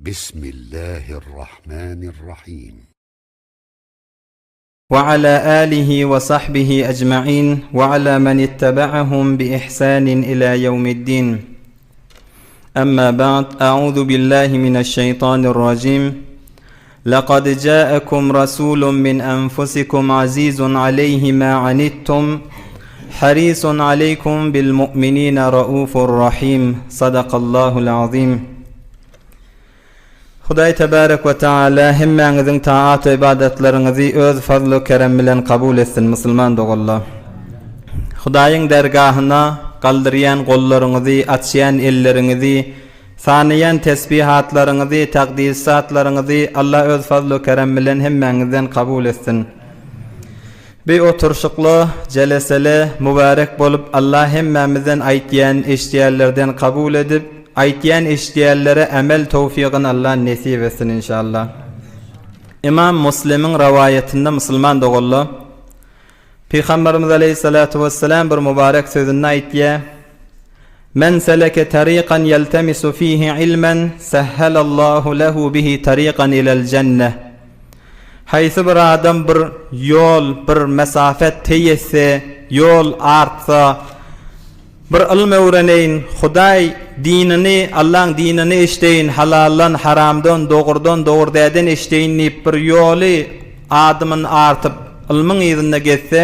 Bismillahirrahmanirrahim. وعلى آله وصحبه أجمعين وعلى من اتبعهم بإحسان إلى يوم الدين أما بعد أعوذ بالله من الشيطان الرجيم لقد جاءكم رسول من أنفسكم عزيز عليه ما عنتم حريص عليكم بالمؤمنين رؤوف رحيم صدق الله العظيم Hudaý tebarek we taala hemmäňiziň taat we ybadatlaryňyzy öz fazlu kerem bilen kabul etsin musulman doganlar. Hudaýyň dergahyna galdyrýan gollaryňyzy, açýan elleriňizi, sanaýan tesbihatlaryňyzy, takdisatlaryňyzy Allah öz fazlu kerem bilen hemmäňizden kabul etsin. Bi oturşykla, jelesele, mübärek bolup Allah hemmämizden aýtýan eşdýänlerden kabul edip, aýtýan eşdýänlere emel towfygyn Allah nesip etsin inşallah. Ymam Muslimiň rawaýatynda musulman doganlar, Pygamberimiz aleýhissalatu wessalam bir mübarek sözünde aýtýar, Men seleke tarikan ýeltemisu fihi ilmen, sehhelallahu lehu bihi tarikan ilel jenneh. Haýsy bir adam bir ýol, bir mesafe teý etse, ýol artsa, bir ylym öwreneýin, Hudaý dinini, Allaň dinini eşdeýin, halaldan, haramdan, dogrudan, dogry däden eşdeýin diýip bir ýoly adymyny artyp, ylmyň yzynda gezse,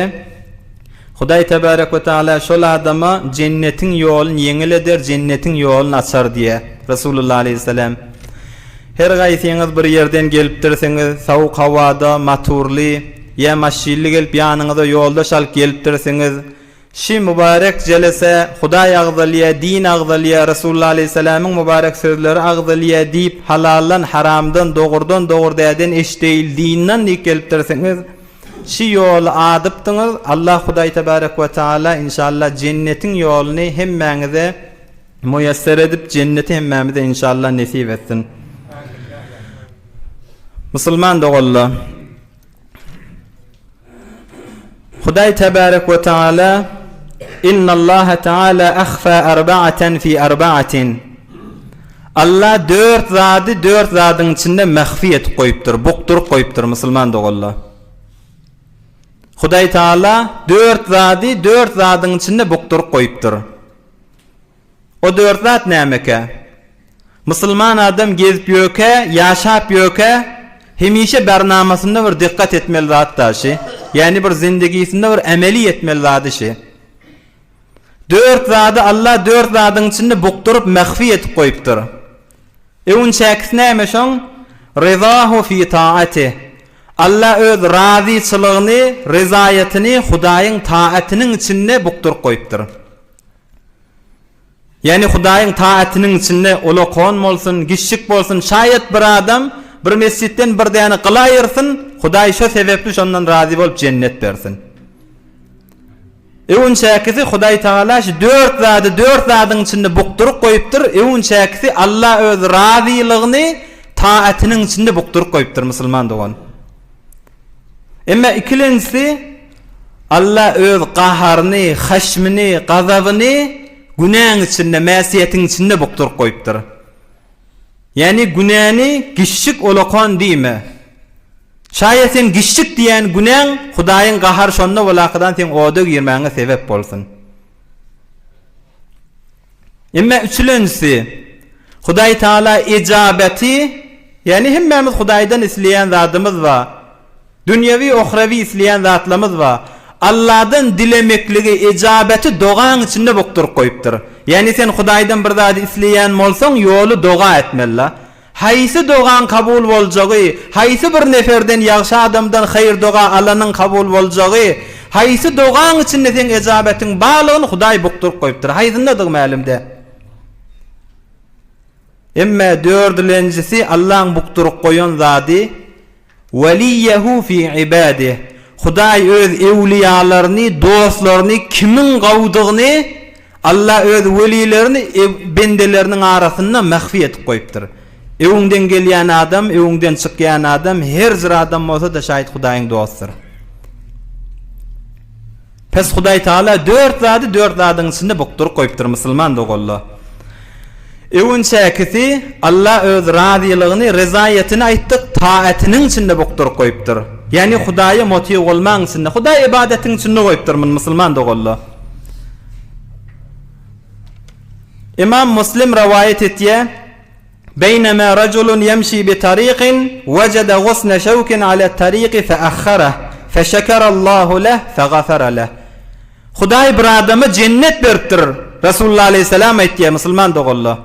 Hudaý tebarek we taala şol adama jennetiň ýoluny ýeňil eder, jennetiň ýoluny açar diýýär. Resulullah aleýhissalam. Her gaýsyňyz bir ýerden gelipdirsiňiz, sowuk howada maturly ýa maşynly gelip ýanyňyza ýoldaş alyp gelipdirsiňiz. Şi mübarek jelese Hudaý agzalýa, din agzalýa, Resulullah aleýhissalamyň mübarek sözleri agzalýa diýip halaldan, haramdan, dogrudan, dogry däden eşdeýil dindan diýip gelipdirsiňiz. Şi ýoly adypdyňyz, Allah Hudaý tebarek we taala inşallah jennetiň ýoluny hemmäňize Muýesser edip jenneti hemmämize inşallah nesip etsin. Musulman doganlar Hudaý tebarek we taala Innallaha taala ahfa arba'atan fi arba'atin Allah dört zady dört zadyň içinde mahfi etip goýupdyr, bukduryp goýupdyr musulman doganlar. Hudaý taala dört zady dört zadyň içinde bukduryp goýupdyr. O dört zat nämekä? Musulman adam gezip ýökä, ýaşap ýökä, hemişe barnamasynda bir dikkat etmeli zat da şi. Ýagny bir zindigisinde bir emeli etmeli zady şi. Dört zady Allah dört zadyň içinde bukduryp mahfi edip goýupdyr. Öwünçäkisi näme şoň? Ryzahu fi taatih. Allah öz razyçylygyny, ryzaýatyny Hudaýyň taatynyň içinde bukduryp goýupdyr. Ýagny Hudaýyň taatynyň içinde ulakon bolsun, giçjik bolsun, şaýat bir adam bir mesjitden bir däne gyl aýyrsyn, Hudaý şo sebepli şondan razy bolup jennet bersin. Öwünçäkisi Hudaý Tagala şu dört zady dört zadyň içinde bukduryp goýupdyr, öwünçäkisi Alla öz razylygyny taatynyň içinde bukduryp goýupdyr musulman dogan. Emma ikilenjisi Alla öz gaharyny, haşmyny, gazabyny günäň içinde, mäsiýetiň içinde bukduryp goýupdyr. Ýagny günäni giçjik olakan diýme. Şaýat sen giçjik diýen günäň Hudaýyň gahary şonda bolakadan seň oda girmäňe sebep bolsun. Emma üçülenjisi Hudaý Taala ejabeti, ýagny hemmämiz Hudaýdan isleýän zadymyz bar. Dünýewi, ohrewi isleýän zatlarymyz bar. Alladan dilemekligi, ejabeti dogaň içinde bukduryp goýupdyr. Ýagny sen Hudaýdan bir zady isleýän bolsaň, ýoly doga etmeli-la. Haýsy dogaň kabul boljagy, haýsy bir neferden, ýagşy adamdan haýyr-doga alanyň kabul boljagy, haýsy dogaň içinde seň ejabetiň barlygyny Hudaý bukduryp goýupdyr. Haýsyndadygy mälim däl. Emme dördülenjisi Allaň bukduryp goýan zady, Weliýehu fi ibadih, Hudaý öz ewliýalaryny, dostlaryny kimiň gowudygyny Allah öz welilerini bendeleriniň arasynda mahfi edip goýupdyr. Öňden gelýän adam, öňden çykýan adam, her jyr adam bolsa-da şaýt Hudaýyň dostdyr. Pes Hudaý Taala dört zady dört zadyň içinde bukduryp goýupdyr musulman doganlar. Öwünçäkisi Alla öz razylygyny, rezaýetini aýtdyk, taätiniň içinde bukduryp goýupdyr. Ýagny Hudaýa motyg bolmaň içinde, Hudaý ybadatyň içinde goýupdyr muny musulman doganlar. Imam Muslim rowaýat etýär, Beýnema rajulun ýemşi bi tarikin, wejede gusne şewkin ale tariki fe ahharah, fe şekerallahu leh, fe gafara leh. Hudaý bir adama jennet beripdir, Resulullah aleýhissalam aýtýar, musulman doganlar.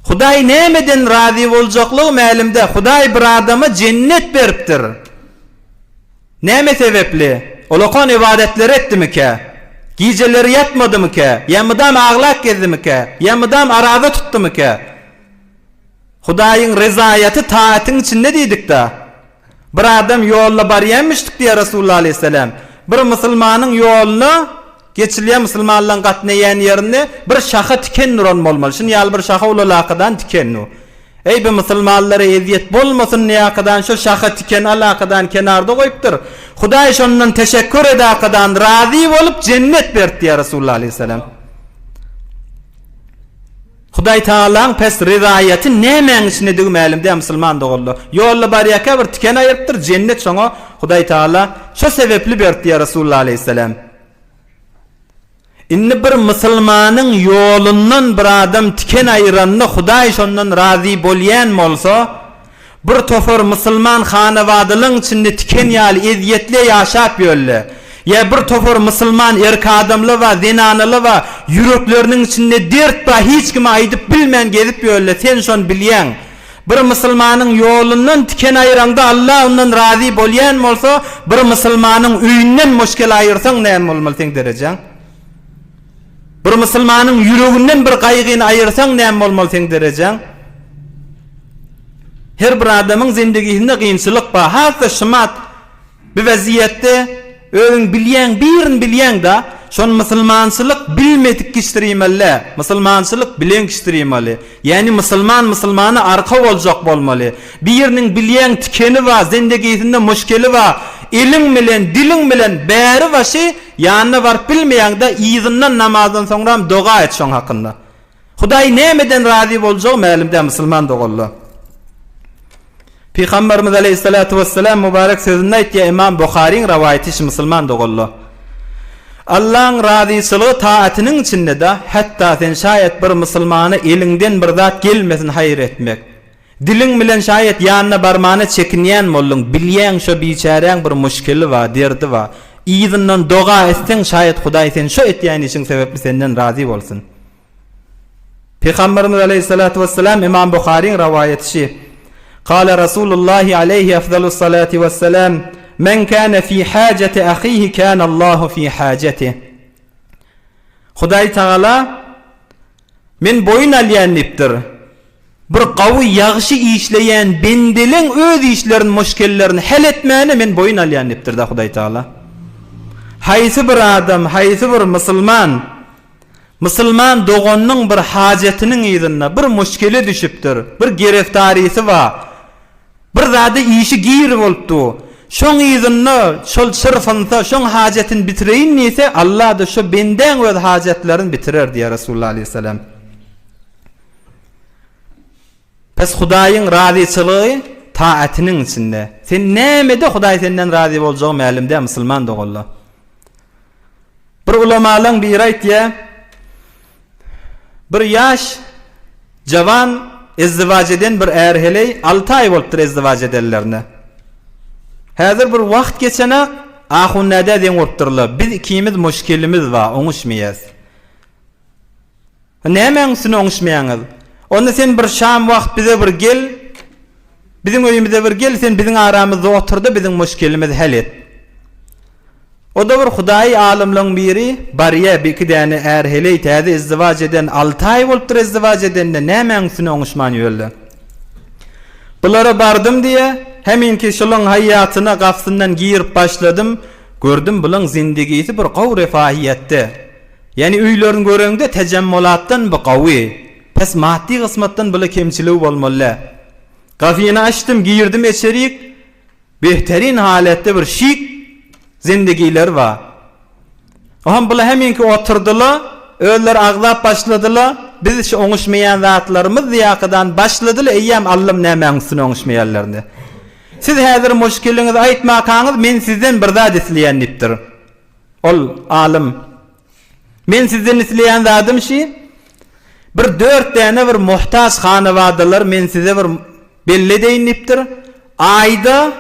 Hudaý nämeden razy boljaklygy mälimdä, Hudaý bir adama jennet beripdir. Näme sebepli? Ol okan ybadatleri etdimikä? Gijeleri ýatmadymykä? Ýa mydam aglap gezdimikä? Ýa mydam araza tutdumykä? Hudaýyň rezaýaty taatyň içinde diýdik-da. Bir adam ýolda barýanmyşdyk diýýär Resulullah aleýhissalam. Bir musulmanyň ýoluna geçilýän musulmanlaryň gatnaýan ýerinde bir şaha tiken duran bolmaly. Şuny ýaly bir şaha ulalakadan tiken du. Eý bu musulmanlara ezýet bolmasyn diýakadan şo şaha tiken alakadan kenarda goýupdyr. Hudaý şondan teşekkür edakadan razy bolup jennet berdi diýýär Resulullah aleýhissalam. Hudaý Tagalaň pes rezaýaty nämäň içindedigi mälim däl musulman doganlar. Ýolda barýarka bir tiken aýyrypdyr, jennet şoňa Hudaý Tagala şo sebepli berdi diýýär Resulullah aleýhissalam. Indi bir musulmanyň ýolundan bir adam tiken aýyranda Hudaý şondan razy bolýan bolsa, Bir topar musulman hanawadylyň içinde tiken ýaly ezýetli ýaşap ýörle. Ýa bir topar musulman erk adamly ba, zenanaly ba, ýürekleriniň içinde dert ba hiç kime aýdyp bilmän gezip ýörle, sen şony bilýäň. Bir musulmanyň ýolundan tiken aýyraňda Allah ondan razy bolýan bolsa, bir musulmanyň öýünden muşkil aýyrsaň näme bolmaly seň derejäň? Bir musulmanyň ýüreginden bir gaýgyny aýyrsaň näme bolmaly seň derejäň? Her bir adamyň zindigisinde kynçylyk bar. Has-da şumat bir wezýetde özüň bilýäň, birini bilýäň-da, şony musulmançylyk bilmedik kişdirimeli-dä. Musulmançylyk bilen kişdirimeli. Ýagny musulman musulmana arka boljak bolmaly. Biriniň bilýäň tikeni bar, zindigisinde muşkeli bar. Eliň bilen, diliň bilen bäri başy ýanyna baryp bilmeýäň-de, yzyndan namazdan soňram doga et şoň hakynda. Hudaý nämeden razy boljagy mälim däl musulman doganlar. Pygamberimiz aleýhissalatu wessalam mübarek sözünde aýtýar Imam Buharyň rowaýaty şu musulman doganlar. Allaň razyçylygy taatynyň içinde-de, hatda sen şaýat bir musulmana eliňden bir zat gelmesin haýyr etmek. Diliň bilen şaýat ýanyna barmana çekinýän bolduň, bilýäň şo biçäräň bir muşkili bar, derdi bar. Yzyndan doga etseň şaýat Hudaý sen şo etýän işiň sebäpli senden razy bolsun. Pygamberimiz aleýhissalatu wessalam Imam Buharyň rowaýaty şi, Kale Rasulullahi aleýhi afdalussalati wessalam, Men kâne fî hâceti ahîhi kânallahu fî hâcetih. Hudaý Tagala Men boýun alýan diýipdir. Bir gawy ýagşy işleýän bendeleň öz işlerini muşkellerini hal etmäne men boýun alýan diýipdir-de Hudaý Tagala. Haýsy bir adam, haýsy bir musulman Musulman doganynyň bir hajatynyň yzynda bir muşkele düşüpdir, bir gereftarysy bar, bir zada işi gir bolupdy. Şoň yzynda şol çyrpynsa, şoň hajatyny bitireýin diýse, Allah-da şo bendäň öz hajatlaryny bitirer diýýär Resulullah aleýhissalam. Pes Hudaýyň razyçylygy taatynyň içinde. Sen nämede Hudaý senden razy boljagy mälim däl musulman doganlar. Bir ulamalaň biri aýtýar, bir ýaş jawan izdiwaç eden bir är-heleý alty aý bolupdyr izdiwaç edenlerine. Häzir bir wagt geçenak ahun-dädä deň bolupdyrlar. Biz ikimiz muşkilimiz bar, oňuşmaýas. Nämäň üstüne oňuşmaýaňyz? Onda sen bir şam wagt bize bir gel, biziň öýümize bir gel, sen biziň aramyzda otur-da biziň muşkilimizi hal et. O-da bir hudaýy alymlaň biri, barýa bir-iki däne är-heleý täze izdiwaç eden, alty aý bolupdyr izdiwaç edenine, nämäň üstüne oňuşman ýörler. Bulara bardym diýe, heminki şulaň haýýatyna gapysyndan girip başladym, gördüm bulaň zindigisi bir gowy refahiýetde. Ýagny öýlerini göreňde tejemmulatdan bu gawy, pes maddy gysmatdan bula kemçiligi bolmaly däl. Gapyny açdym, girdim içerik, behterin halatda bir şik zindigileri bar. Oham bula heminki oturdyla, özleri agzap başladyla. biz şu oňuşmaýan zatlarymyz zyýakadan başladyly eýýäm allam nämäň üstüne oňuşmaýanlaryny. Siz häzir muşkiliňizi aýtmakaňyz men sizden bir zat isleýän diýipdir. Ol alym, Men sizden isleýän zadym şi, bir dört däne bir muhtaç hanabadalar men size bir belli edeýin diýipdir. Aýda,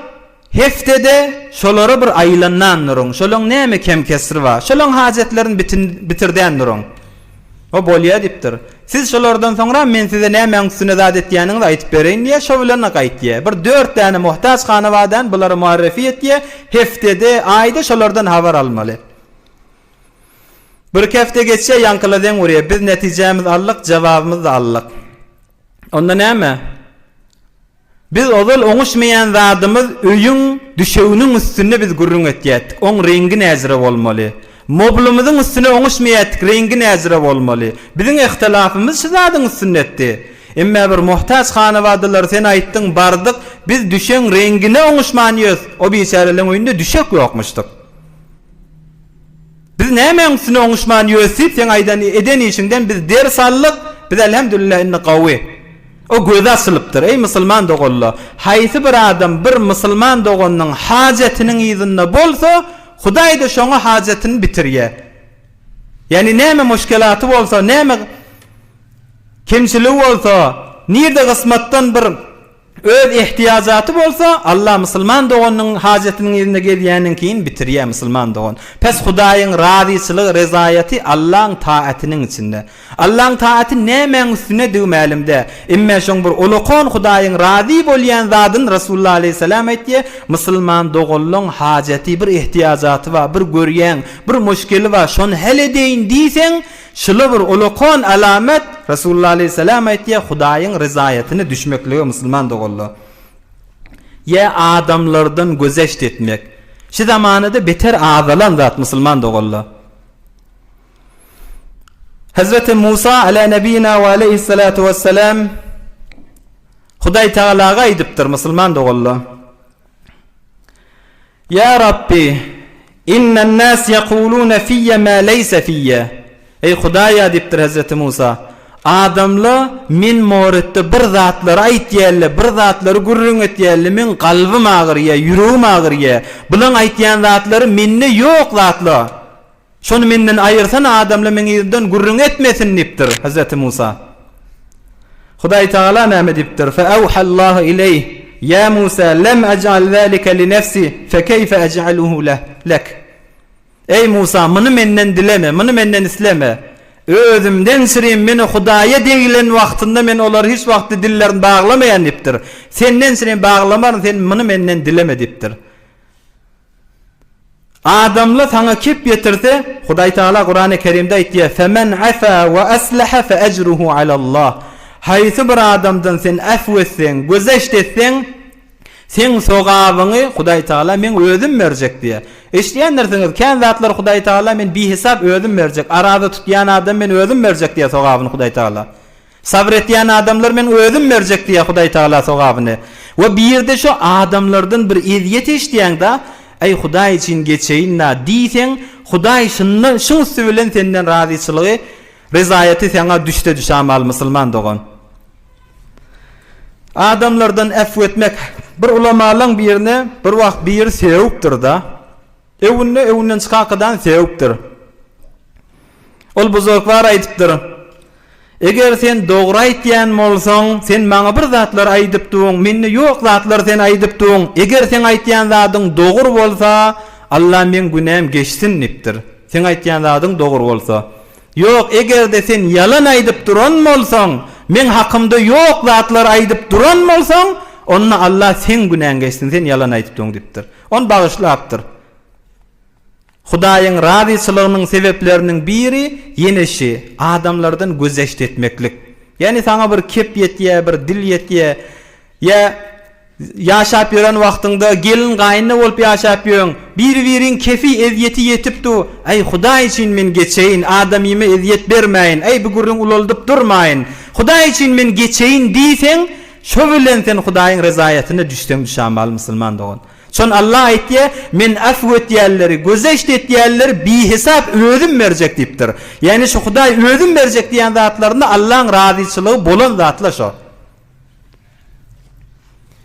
heftede şolara bir aýlandan duruň. Şolaň näme kem-kesri bar? Şolaň hajatlaryny bitin bitirdän duruň. O bolýa diýipdir. Siz şolardan soňra men size nämäň üstüne zat etýäniňizi aýdyp bereýin diýýär, şo bilen-de gaýtýar. Bir dört däne muhtaç hanabadany bulara muarrefi etýär, heftede, aýda şolardan habar almaly. Birki hepde geçýär, ýaňkyla zeň urýar. Biz netijämizi aldyk, jababymyzy-da aldyk. Onda näme? Biz ozal oňuşmaýan zadymyz öýüň düşeginiň üstünde biz gürrüň etýärdik. Oň reňgi näjüre bolmaly? Moblumyzyň üstüne oňuşmaýardyk, reňgi näjüre bolmaly? Biziň ihtilafymyz şu zadyň üstünde etdi. Emmä bir muhtaç hanabadalar sen aýtdyň, bardyk, biz düşegiň reňgine oňuşman ýös, o biçäreleň öýünde düşek ýokmuşdyk. Biz nämäň üstüne oňuşman ýös diýip seň aýdan eden işiňden biz ders aldyk, biz elhemdülillah indi gawy. O gözi açylypdyr. Eý musulman doganlar, haýsy bir adam bir musulman doganynyň hajatynyň yzynda bolsa, Hudaý-da şoňa hajatyny bitirýär. Ýagny näme muşkelaty bolsa, näme kemçiligi bolsa, nirde gysmatdan bir Öz ehtiýajaty bolsa, Allah musulman doganynyň hajatynyň yzynda gezýäniňkini bitirýär musulman dogan. Pes Hudaýyň razyçylygy, rezaýaty Allaň taatynyň içinde. Allaň taaty nämäň üstündedigi mälim däl. Emme şoň bir ulakan Hudaýyň razy bolýan zadyny Resulullah aleýhissalam aýtýar, musulman doganlaň hajaty, bir ehtiýajaty bar, bir görýäň, bir muşkeli bar, şony hal edeýin diýseň, Şuly bir ulakan alamat, Resulullah aleýhissalam aýtýar, Hudaýyň ryzaýatyna düşmeklige musulman doganlar. Ýa adamlardan gözeşt etmek. Şu zamanada beter azalan zat musulman doganlar. Hazreti Musa ala nebina we aleýhissalatu wessalam Hudaý Tagalaga aýdypdyr musulman doganlar. Ýa Rabbi, Innen-nas ýekulune fiýe mä leýse fiýe. Eý Hudaýa diýipdir Hezreti Musa, adamla men moretde bir zatlary aýtýarlar, bir zatlary gürrüň etýärler, meň galbym agyrýar, ýüregim agyrýar. Bulaň aýtýan zatlary mende ýok zatla. Şony menden aýyrsana adamlar meň yzymdan gürrüň etmesin diýipdir Hezreti Musa. Hudaý Tagala näme diýipdir? Feawhallahu ileýh, Ýa Musa, lem ej'al zalika li nefsi, fekeýfe ej'aluhu lek. Eý Musa, muny menden dileme, muny menden isleme. Özümden şirin meni Hudaýa degilen wagtynda men olary hiç wagtda dillerini baglamaýan diýipdir. Senden şirin baglamaryn, sen muny menden dileme diýipdir. Adamla saňa kep ýetirse, Hudaý Tagala Kurany Kerimde aýtýar, Femen afa we aslaha fe ejruhu alallah. Haýsy bir adamdan sen afw etseň, gözeşt etseň, seň sogabyňy Hudaý Tagala meň özüm berjek diýýär. Eşidýändirsiňiz, kän zatlar Hudaý Tagala men bihesap özüm berjek, araza tutýan adam men özüm berjek diýýär sogabyny Hudaý Tagala. Sabyr etýän adamlar men özüm berjek diýýär Hudaý Tagala sogabyny. We birde şo adamlardan bir ezýet eşidýäňda, Äý Hudaý üçin geçeýin-da diýseň, Hudaý şundan şuň üsti bilen senden razyçylygy, rezaýaty saňa düşse düşamaly musulman dogan. Adamlardan äfw etmek Bir ulamalaň birine bir wagt biri sögüpdir-da. Öwünde öwünden çykakadan sögüpdir. Ol buzurgwar aýdypdyr, Eger sen dogry aýtýan bolsaň, sen maňa bir zatlar aýdyp duň, mende ýok zatlary sen aýdyp duň, eger seň aýtýan zadyň dogry bolsa, Alla meň günäm geçsin diýipdir. Seň aýtýan zadyň dogry bolsa. Ýok, eger-de sen ýalan aýdyp duran bolsaň, meň hakymda ýok zatlary aýdyp duran bolsaň, onda Alla seň günäň geçsin, sen ýalan aýdyp duň diýipdir. Ony bagyşlapdyr. Hudaýyň razyçylygynyň sebepleriniň biri ýene şi, adamlardan güzeşt etmeklik. Ýagny saňa bir kep ýetýär, bir dil ýetýär, ýa ýaşap ýören wagtyňda gelin gaýynna bolup ýaşap ýöň, biri-biriň kefi, ezýeti ýetip dur, äý Hudaý üçin men geçeýin, adamyma ezýet bermäýin, äý bu gürrüň ulaldyp durmaýyn, Hudaý üçin men geçeýin diýseň, şo bilen sen Hudaýyň rezaýatyna düşseň düşamaly musulman dogan. Şon Allah aýtýar, Men afw etýänleri, gözeşt etýänleri bihisap özüm berjek diýipdir. Ýagny şu Hudaý özüm berjek diýen zatlarynda Allaň razyçylygy bolan zatlar şo.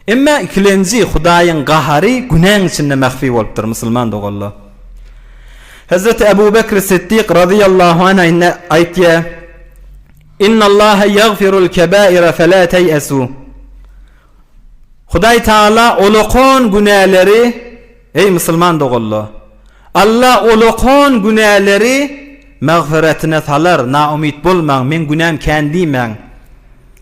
Emma ikilenji Hudaýyň gahary günäň içinde mahfi bolupdyr musulman doganlar. Hezreti Ebu Bekr Siddik razyýallahu anh aýtýar, Innallaha ýagfirul kebaira fela teýesu. Hudaý Taala olakan günäleri, eý musulman doganlar, Alla olakan günäleri magfyretine salar, naumyt bolmaň, meň günäm kän diýmäň.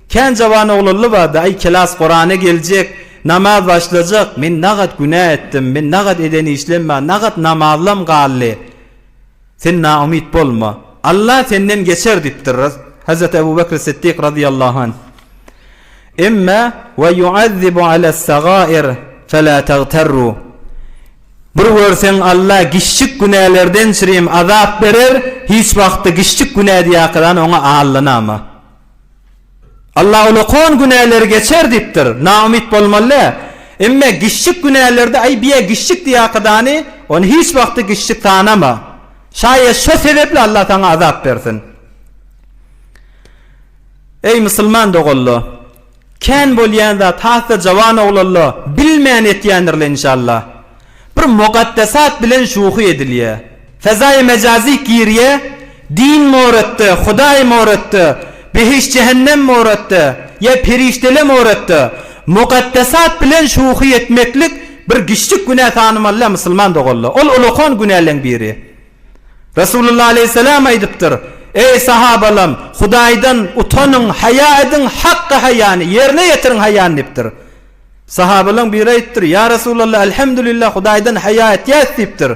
Kän jawan oglanly bardy, aý kelas Kurana geljek, namaz başlajak, men nagat günä etdim, men nagat eden işlem bar, nagat namazlam galdy. Sen naumyt bolma. Alla senden geçer diýipdir Hazreti Ebu Bekr Siddik razyýallahu anh. Emma we yuazzibu alas-sagair fela tagtarru. Bir görseň Alla giçjik günälerden çirim azap berer, hiç wagtda giçjik günä diýakadan oňa allanama. Alla ulakan günäleri geçer diýipdir. Naumyt bolmaly däl. Emme giçjik günälerde aý biýe giçjik diýakadany ony hiç wagtda giçjik sanama. Şaýat şo sebepli Alla saňa azap bersin. Eý musulman doganlar! Kän bolýan zat has-da jawan oglanlar bilmän etýändirler inşallah. Bir mukaddesat bilen şuhy edilýär. Fezaýy mejazi girýär, din moretde, Hudaý moretde, behişt-jähennem moretde, ýa perişdele moretde mukaddesat bilen şuhy etmeklik bir giçjik günä sanymalylar musulman doganlar. Ol ulakan günäleň biri. Resulullah aleýhissalam aýdypdyr, Eý, sahabalam, Hudaýdan utanyň, haýa ediň, hakky haýany, ýerine ýetiriň haýany diýipdir. Sahabalaň biri aýdypdyr, Ýa Resulallah, elhamdülillah, Hudaýdan haýa etýäs diýipdir.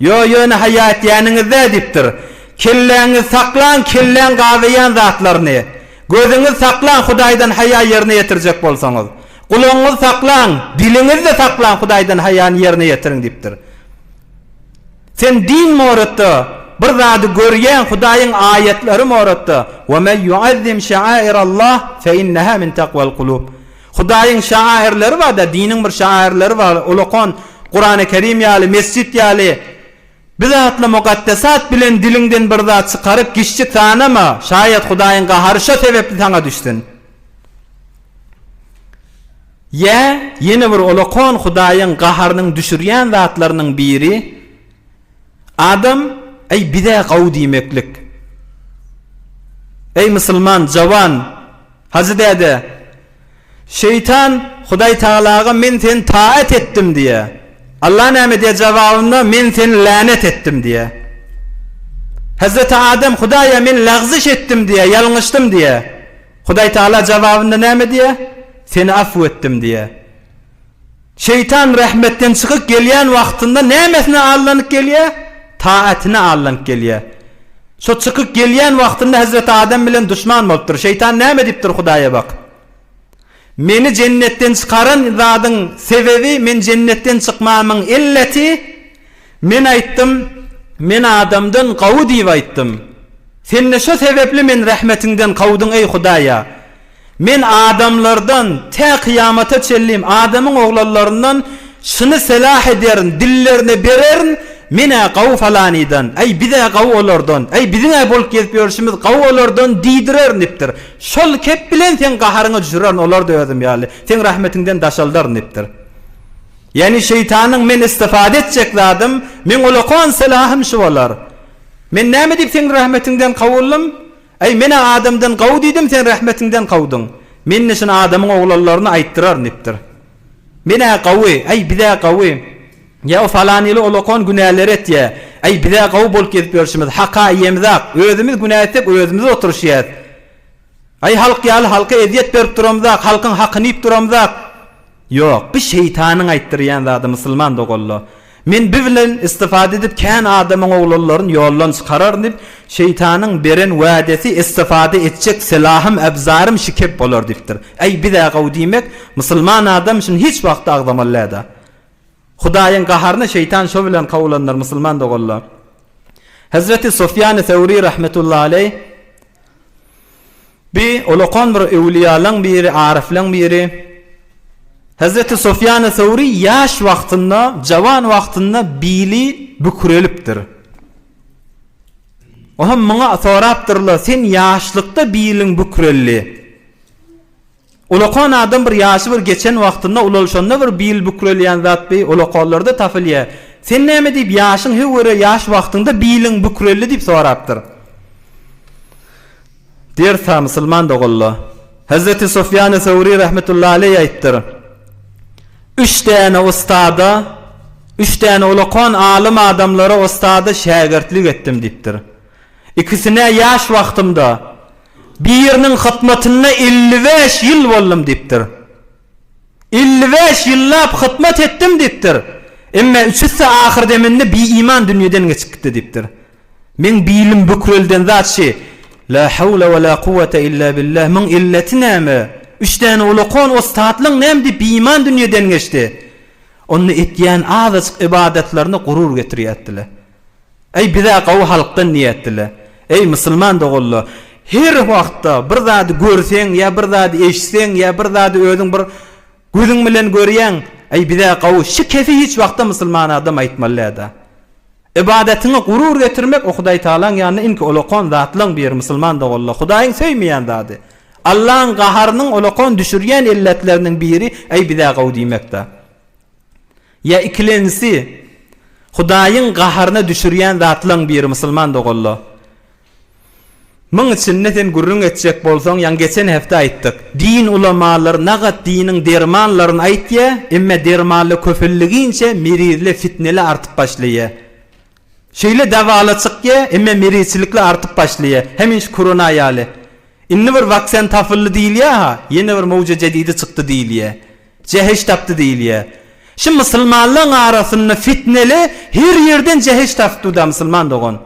Ýo, ýöne haýa etýäniňiz-dä diýipdir. Kelläňizi saklaň, kelläň gazaýan zatlaryny. Gözüňizi saklaň, Hudaýdan haýa ýerine ýetirjek bolsaňyz. Gulagyňyzy saklaň, diliňizi-de saklaň, Hudaýdan haýany ýerine ýetiriň diýipdir. Sen din moratda bir zady görýäň Hudaýyň aýatlary moratda we men ýuazzim şa'airallah fe inneha min takwal kulub. Hudaýyň şa'airleri barda diniň bir şa'airleri bar ulakan Kurany Kerim ýaly mesjit ýaly bir zatla mukaddesat bilen diliňden bir zat çykaryp giçjik sanama şaýat Hudaýyň gahary şo sebepli saňa düşsün. Ýa ýene bir olakan Hudaýyň gaharynyň düşürýän zatlarynyň biri, adam, Eý, biz-ä gowy diýmeklik. Eý, musulman, jawan, hajy däde, şeýtan Hudaý Tagalaga men seni taat etdim diýýär. Allah näme diýýär jababynda, Men seni länet etdim diýýär. Hezreti Adem Hudaýa men lagzyş etdim diýýär, ýalňyşdym diýýär. Hudaý Tagala jababynda näme diýýär? Seni afw etdim diýýär. Şeýtan rehmetden çykyp gelýän wagtynda nämesine allanyp gelýär? Taatyna allanyp gelýär. Şo çykyp gelýän wagtynda Hezreti Adem bilen duşman bolupdyr. Şeýtan näme diýipdir Hudaýa bak. Meni jennetden çykaran zadyň sebebi men jennetden çykmamyň illeti Men aýtdym, Men adamdan gowy diýip aýtdym. Sende şo sebepli men rehmetiňden kowduň eý Hudaýa. Men adamlardan tä kyýamata çenlim adamyň oglanlaryndan şyny selah ederin, dillerine bererin, men-ä gowy falanydan, äý biz-ä gowy olardan, äý biziň-ä bolup gezip ýörşümiz gowy olardan diýdirerin diýipdir. Şol kep bilen seň gaharyňa düşürerin olar-da özüm ýaly, seň rahmetiňden daşaldaryn diýipdir. Ýagny şeýtanyň men istifade etjek zadym, meň ulakan sylahym şu bolar. Men näme diýip seň rahmetiňden kowuldym? Äý, men-ä adamdan gowy diýdim, sen rahmetiňden kowduň. Men-de şuny adamyň oglanlaryna aýtdyraryn diýipdir. Men-ä gowy, äý, biz-ä gowy. Ýa o falanyly ulakan günäleri etýä. Äý, biz-ä gowy bolup gezip ýörşümiz, hak-a iýemizak. Özümiz günä etsek, özümiz oturyşýas. Äý, halk ýaly halka ezýet berip duramzak, halkyň hakyny iýip duramzak. Ýok, bi şeýtanyň aýtdyrýan zady musulman doganlar. Men bi bilen istifade edip kän adamyň oglanlaryny ýoldan çykararyn diýip, şeýtanyň beren wädesi istifade etjek silahym, äbzarym şikep bolar diýipdir. Äý biz-ä gowy diýmek, musulman adam şuny hiç wagtda agzamaly däl-de. Hudaýyň gaharyny şeýtan şo bilen kowlandyr musulman doganlar. Hezreti Sufýany Sewri rahmetullahi aleý Bi ulakan bir öwlüýalaň biri, aryflaň biri. Hezreti Sufýany Söwri ýaş wagtynda, jawan wagtynda bili bükürelipdir. Ohem muňa sorapdyrlar, sen ýaşlykda biliň büküreldi. Ulakan adam bir ýaşy bir geçen wagtynda ulalşanda bir bil bükürelýän zat bi ulakanlarda tapylýa. Sen näme diýip ýaşyň höwere ýaş wagtyňda biliň büküreldi diýip sorapdyr. Diýersa musulman doganlar. Hezreti Sufýany Söwri rahmetullahi aleý aýtdyr. Üç däne ustada, üç däne ulakan alym adamlara ustada şägirtlik etdim diýipdir. Ikisine ýaş wagtymda, Biriniň hytmatynda 55 ýyl boldum diýipdir. 55 ýyllap hytmat etdim diýipdir. Emme üçüsi ahyr deminde biiman dünýeden geçip gitdi diýipdir. Meň bilim bükrelden zat şi. La hawla we la kuwwete illa billah. Muň illeti näme? Üç däne ulakan ussatlyň näme diýip biiman dünýeden geçdi. Onda etýän azajyk ybadatlaryna gurur getirýärdiler. Eý bizä gowy halkdan diýýärdiler. Eý musulman doganlar, her wagtda bir zady görseň ýa bir zady eşitseň ýa bir zady özüň bir gözüň bilen görýäň, eý bizä gowy, şi kefi hiç wagtda musulman adam aýtmaly däda. Ybadatyňa gurur getirmek o Hudaý Tagalaň ýanynda iňki ulakan zatlaň biri musulman doganlar, Hudaýyň söýmeýän zady. Allaň gaharynyň ulakan düşürýän illetleriniň biri eý bizä gowy diýmekdä. Ýa ikilenjisi, Hudaýyň gaharyna düşürýän zatlaň biri musulman doganlar. Muň içinde sen gürrüň etjek bolsaň, ýaňy geçen hepde aýtdyk, din ulamalary nagat diniň dermanlaryny aýtýa, emme dermanly köpeldigiňçe merizle fitneli artyp başlaýa. Şeýle dawala çykýa, emme merizçilikli artyp başlaýa. Hemiş korona ýaly. Indi bir waksen tapyldy diýilýä-ha, ýene bir mowja jedidi çykdy diýilýä. Jäheş tapdy diýilýä. Şu musulmanlaň arasynda fitneli her ýerden jäheş tapypdy-da musulman dogan.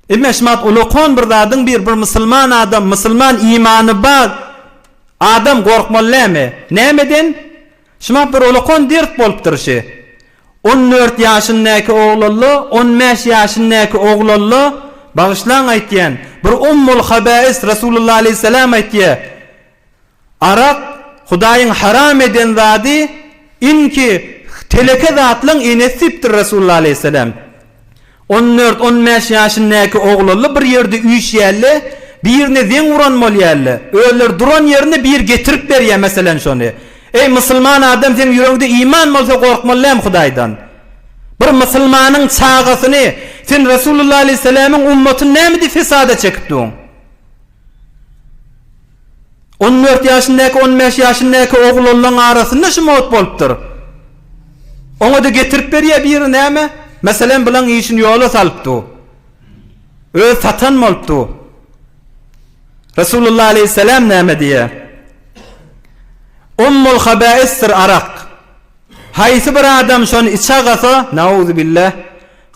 Emme şumat ulakan bir zadyň bir bir musulman adam, musulman imany bar adam gorkmaly näme? Nämeden? Şumat bir ulakan dert bolupdyr şi. On dört ýaşyndaky oglalla, on bäş ýaşyndaky oglalla, bagyşlaň aýtýan, bir ummul habäis Resulullah aleýhissalam aýtýar, Arak, Hudaýyň haram eden zady, inki teleke zatlaň enesi diýipdir Resulullah aleýhissalam. On dört, on bäş ýaşyndaky oglanly bir ýerde üýşýärler, birine zeň uran bolýarlar. Özleri duran ýerinde biri getirip berýär, meselem, şony. Eý, musulman adam, seň ýüregiňde iman bolsa gorkmaly dälmi Hudaýdan? Bir musulmanyň çagasyny sen Resulullah aleýhissalamyň ummatyny näme diýip fesada çekip duň? On dört ýaşyndaky, on bäş ýaşyndaky oglanlaryň arasynda şu mod bolupdyr. Oňa-da getirip berýär biri näme? Meselem, bulaň işini ýola salyp dur. Öz satan bolup dur. Resulullah aleýhissalam näme diýýär? Ummul habaisdir arak. Haýsy bir adam şony içagasa, nauzubillah,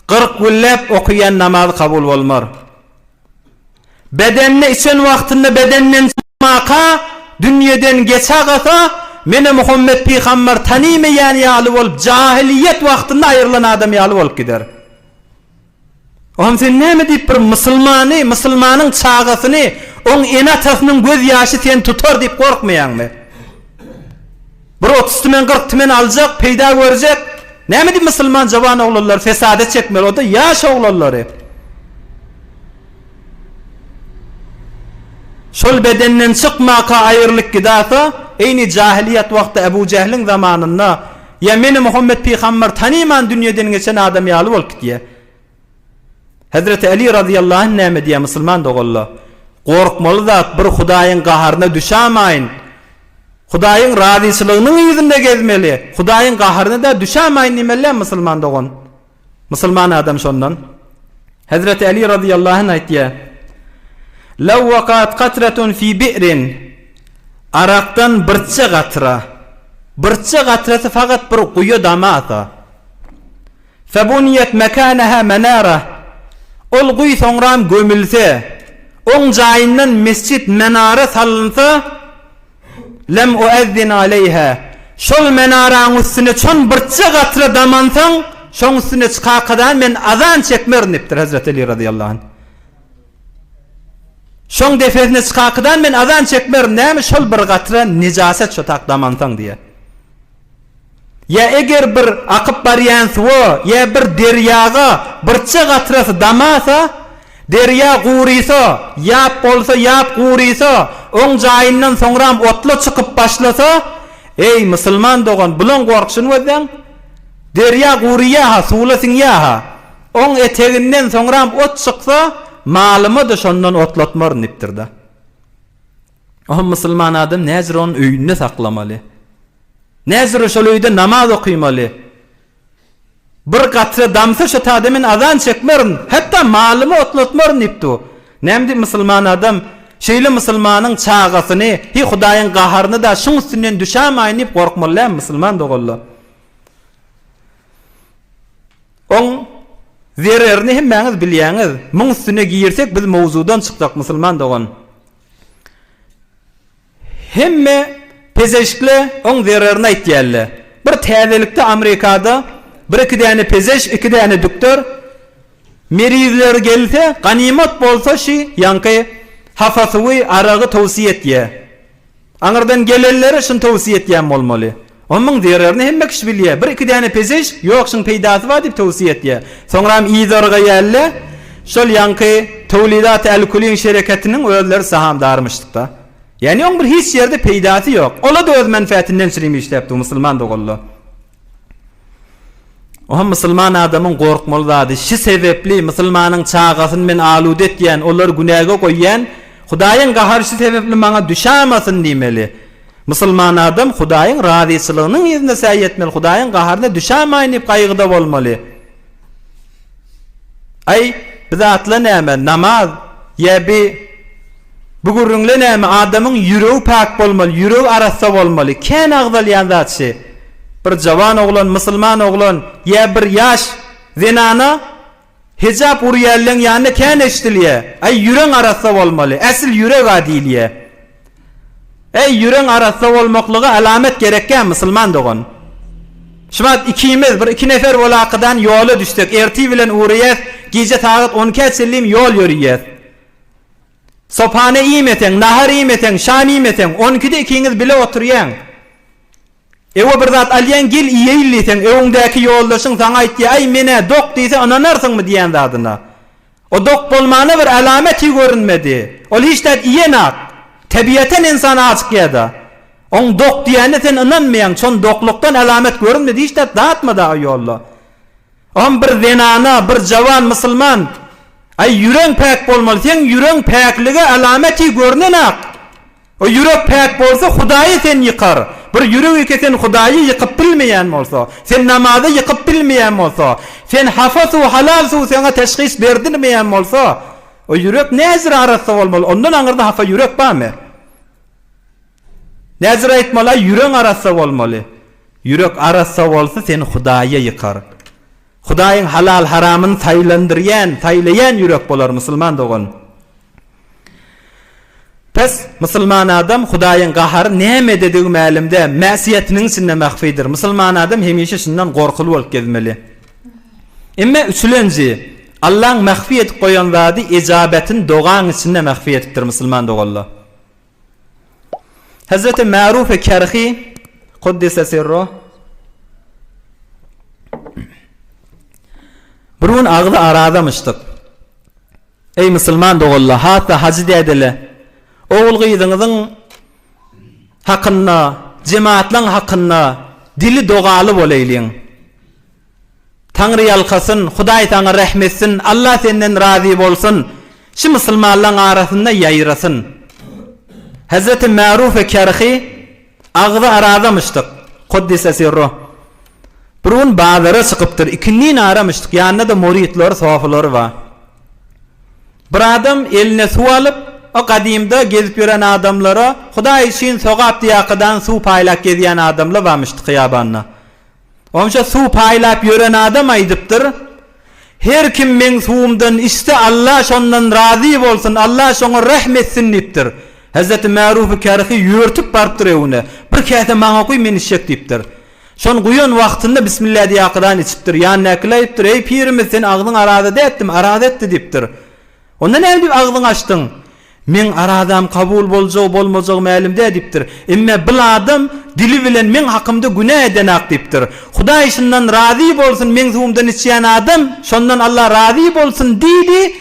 40 günläp okaýan namazy kabul bolmar. Bedenine içen wagtynda bedenden çykmaka, dünýeden geçagasa, meni Muhammet pygamber tanymaýan ýaly bolup, jahylyýet wagtynda aýrylan adam ýaly bolup gider. Oňam sen näme diýip bir musulmany, musulmanyň çagasyny, oň ene-atasynyň göz ýaşy seni tutar diýip gorkmaýaňmy? Bir 30 tümen, 40 tümen aljak, peýda görjek. Näme diýip musulman jawan oglanlary fesada çekmeli, o-da ýaş oglanlary. Şol bedenden çykmaka aýrylyp gidasa, eýni jahylyýet wagtda Ebu Jähliň zamanynda, ýa meni Muhammet pygamber tanyman dünýeden geçen adam ýaly bolup gidýär. Hezreti Eli razyýallahu anh näme diýýär musulman doganlar? Gorkmaly zat bir Hudaýyň gaharyna düşämaýyn. Hudaýyň razyçylygynyň yzynda gezmeli. Hudaýyň gaharyna-da düşämaýyn diýmeli däl musulman dogan. Musulman adam şondan. Hezreti Eli razyýallahu anh aýtýar. Law waqat qatratun fi bi'rin Arakdan birçe gatra. Birçe gatrasy fakat bir guýa damasa. Febuniyet mekanaha menara Ol guýy soňram gömülse, oň jaýyndan mesjit menara salynsa, Lem uezzin aleýha Şol menaraň üstüne çon birçe gatra damansaň, şoň üstüne çykakadan men azan çekmerin diýipdir Hezreti Eli razyýallahu anh. Şoň depesine çykakydan men azan çekmerin, näme şol bir gatra nejaset şo tak damansaň diýýär. Ýa eger bir akyp barýan suwa ýa bir derýaga birçe gatrasy damasa, derýa gurysa, ýap bolsa ýap gurysa, oň jaýyndan soňram otla çykyp başlasa, eý, musulman dogan, bulaň gorkşuny gözläň! Derýa guryýa-ha, suwla siňýä-ha. Oň eteginden soňram ot çyksa, malyma-da şondan otlatmaryn diýipdir-de. Oňa musulman adam näjür ony öýünde saklamaly? Näjüre şol öýde namaz okymaly? Bir gatra damsa şo tada men azan çekmerin, hatda malymy otlatmaryn diýipdi o. Näme diýip musulman adam şeýle musulmanyň çagasyny, hi Hudaýyň gaharyny-da şuň üstünden düşämaýyn diýip gorkmaly dälmi musulman doganlar? Oň zererini hemmäňiz bilýäňiz. Muň üstüne girsek biz mowzudan çykjak musulman dogan. Hemme pezeşkle oň zererini aýtýalle. Bir täzelikde Amrikada bir iki däne pezeş iki däne dükder merizleri gelse ganymat bolsa şi ýaňky hapa suwy aragy towsiýe etýä. Aňyrdan gelenlere şuny towsiýe etýän bolmaly. Onuň zererini hemme kişi bilýä. Bir iki däne pezeş ýok şuň peýdasy bar diýip towsiýe etýä. Soňram yzargaýalle şol ýaňky Towlidat Al-Kuliň şereketiniň özleri sahamdarmyşdykda. Ýagny oň bir hiç ýerde peýdasy ýok. Ola-da öz menfätinden çyrim işläpdi musulman doganlar. Oha musulman adamyň gorkmaly zady şi sebepli musulmanyň çagasyny men aluda etýän olary günäge goýýan Hudaýyň gahary şi sebepli maňa düşamasyn diýmeli. Musulman adam Hudaýyň razyçylygynyň yzynda säý etmeli Hudaýyň gaharyna düşamaýyn diýip gaýgyda bolmaly. Aý, bi zatla näme, namaz, ýa bi, bu gürrüňle näme, adamyň ýüregi päk bolmaly, ýüregi arassa bolmaly. Kän agzalýan zat şi. Bir jawan oglan, musulman oglan, ýa bir ýaş zenana hijap urýanlaň ýanynda kän eşidilýä. Aý, ýüreň arassa bolmaly, äsil ýüreg-a diýilýä. Eý ýüreň arassa bolmaklyga alamet gerekgä musulman dogan. Şuwagt ikimiz bir iki nefer bolakydan ýola düşsek ertir bilen ugraýas gije sagat on ikä çenlim ýol ýörüýäs. Sopany iýmeseň nahar iýmeseň şam iýmeseň on ikide ikiňiz bile oturýaň. Ewe bir zat alýaň gel iýeýin diýseň öňüňdäki ýoldaşyň saňa aýtýa aý menä dok diýse ynanarsyňmy diýän zadyna. O dok bolmana bir alamet hi görünmedi. Ol hiç zat iýenak. Tebiaten ynsan ajykýada. Oň dok diýenine sen ynanmaýaň. Şon doklukdan alamet görünmedi hiç zat datmada o ýolda. Oňam bir zenana, bir jawan musulman, Aý ýüreň päk bolmaly, seň ýüreň päklige alamet hi görünenak. O ýürek päk bolsa Hudaýy sen ýykar. Bir ýürek eke sen Hudaýy ýykyp bilmeýän bolsa, sen namazy ýykyp bilmeýän bolsa, sen hafa suw halal suw saňa teşhis berdilmeýän bolsa, o ýürek näzire arassa bolmaly, ondan aňyrda hafa ýürek barmy? Näzire aýtmaly, aý ýüreň arassa bolmaly. Ýürek arassa bolsa seni Hudaýa ýykar. Hudaýyň halal haramyny saýlandyrýan, saýlaýan ýürek bolar musulman dogan. Pes, musulman adam Hudaýyň gahary nämededigi mälim däl, mäsiýetiniň içinde mahfidir. Musulman adam hemişe şundan gorkuly bolup gezmeli. Emme üçülenji, Allaň mahfi edip goýan zady ejabetini dogaň içinde mahfi edipdir musulman doganlar. Hezreti Märufi Kerhi, Kuddise sirruh, bir gün agzy arazamyşdyk. Eý musulman doganlar, has-da hajy dädele, ogul-gyzyňyzyň hakynda, jematlaň hakynda dili dogaly bolaýlyň. Taňry ýalkasyn, Hudaý saňa rähm etsin, Allah senden razy bolsun, şi musulmanlaň arasynda ýaýrasyn. Hezreti Märufe Kerhi agzy arazamyşdyk, Kuddise sirruh. Bir gün bazara çykypdyr, ikindin aramyşdyk, ýanynda-da murytlary, sofulary bar. Bir adam eline suw alyp, o gadymda gezip ýören adamlara Hudaý üçin sogap diýakadan suw paýlap gezýän adamlar barmyşdy hyýabanda. Onça suw paýlap ýören adam aýdypdyr, Her kim meň suwumdan içse Alla şondan razy bolsun, Alla şoňa rähm etsin diýipdir. Hezreti Märufi Kerhi ýörtüp barypdyr öwüne. Bir käse maňa guý men içjek diýipdir. Şony guýan wagtynda Bismillah diýakadan içipdir. Ýanyndakylar aýdypdyr, Eý pirimiz sen agzyň araza dätdimi, araza etdi diýipdir. Onda näme diýip agzyňy açdyň? Meň arazam kabul boljagy bolmajagy mälim däl diýipdir. Emme bil adam dili bilen meň hakymda günä edenak diýipdir. Hudaý şundan razy bolsun meň suwumdan içýän adam şondan Allah razy bolsun diýdi.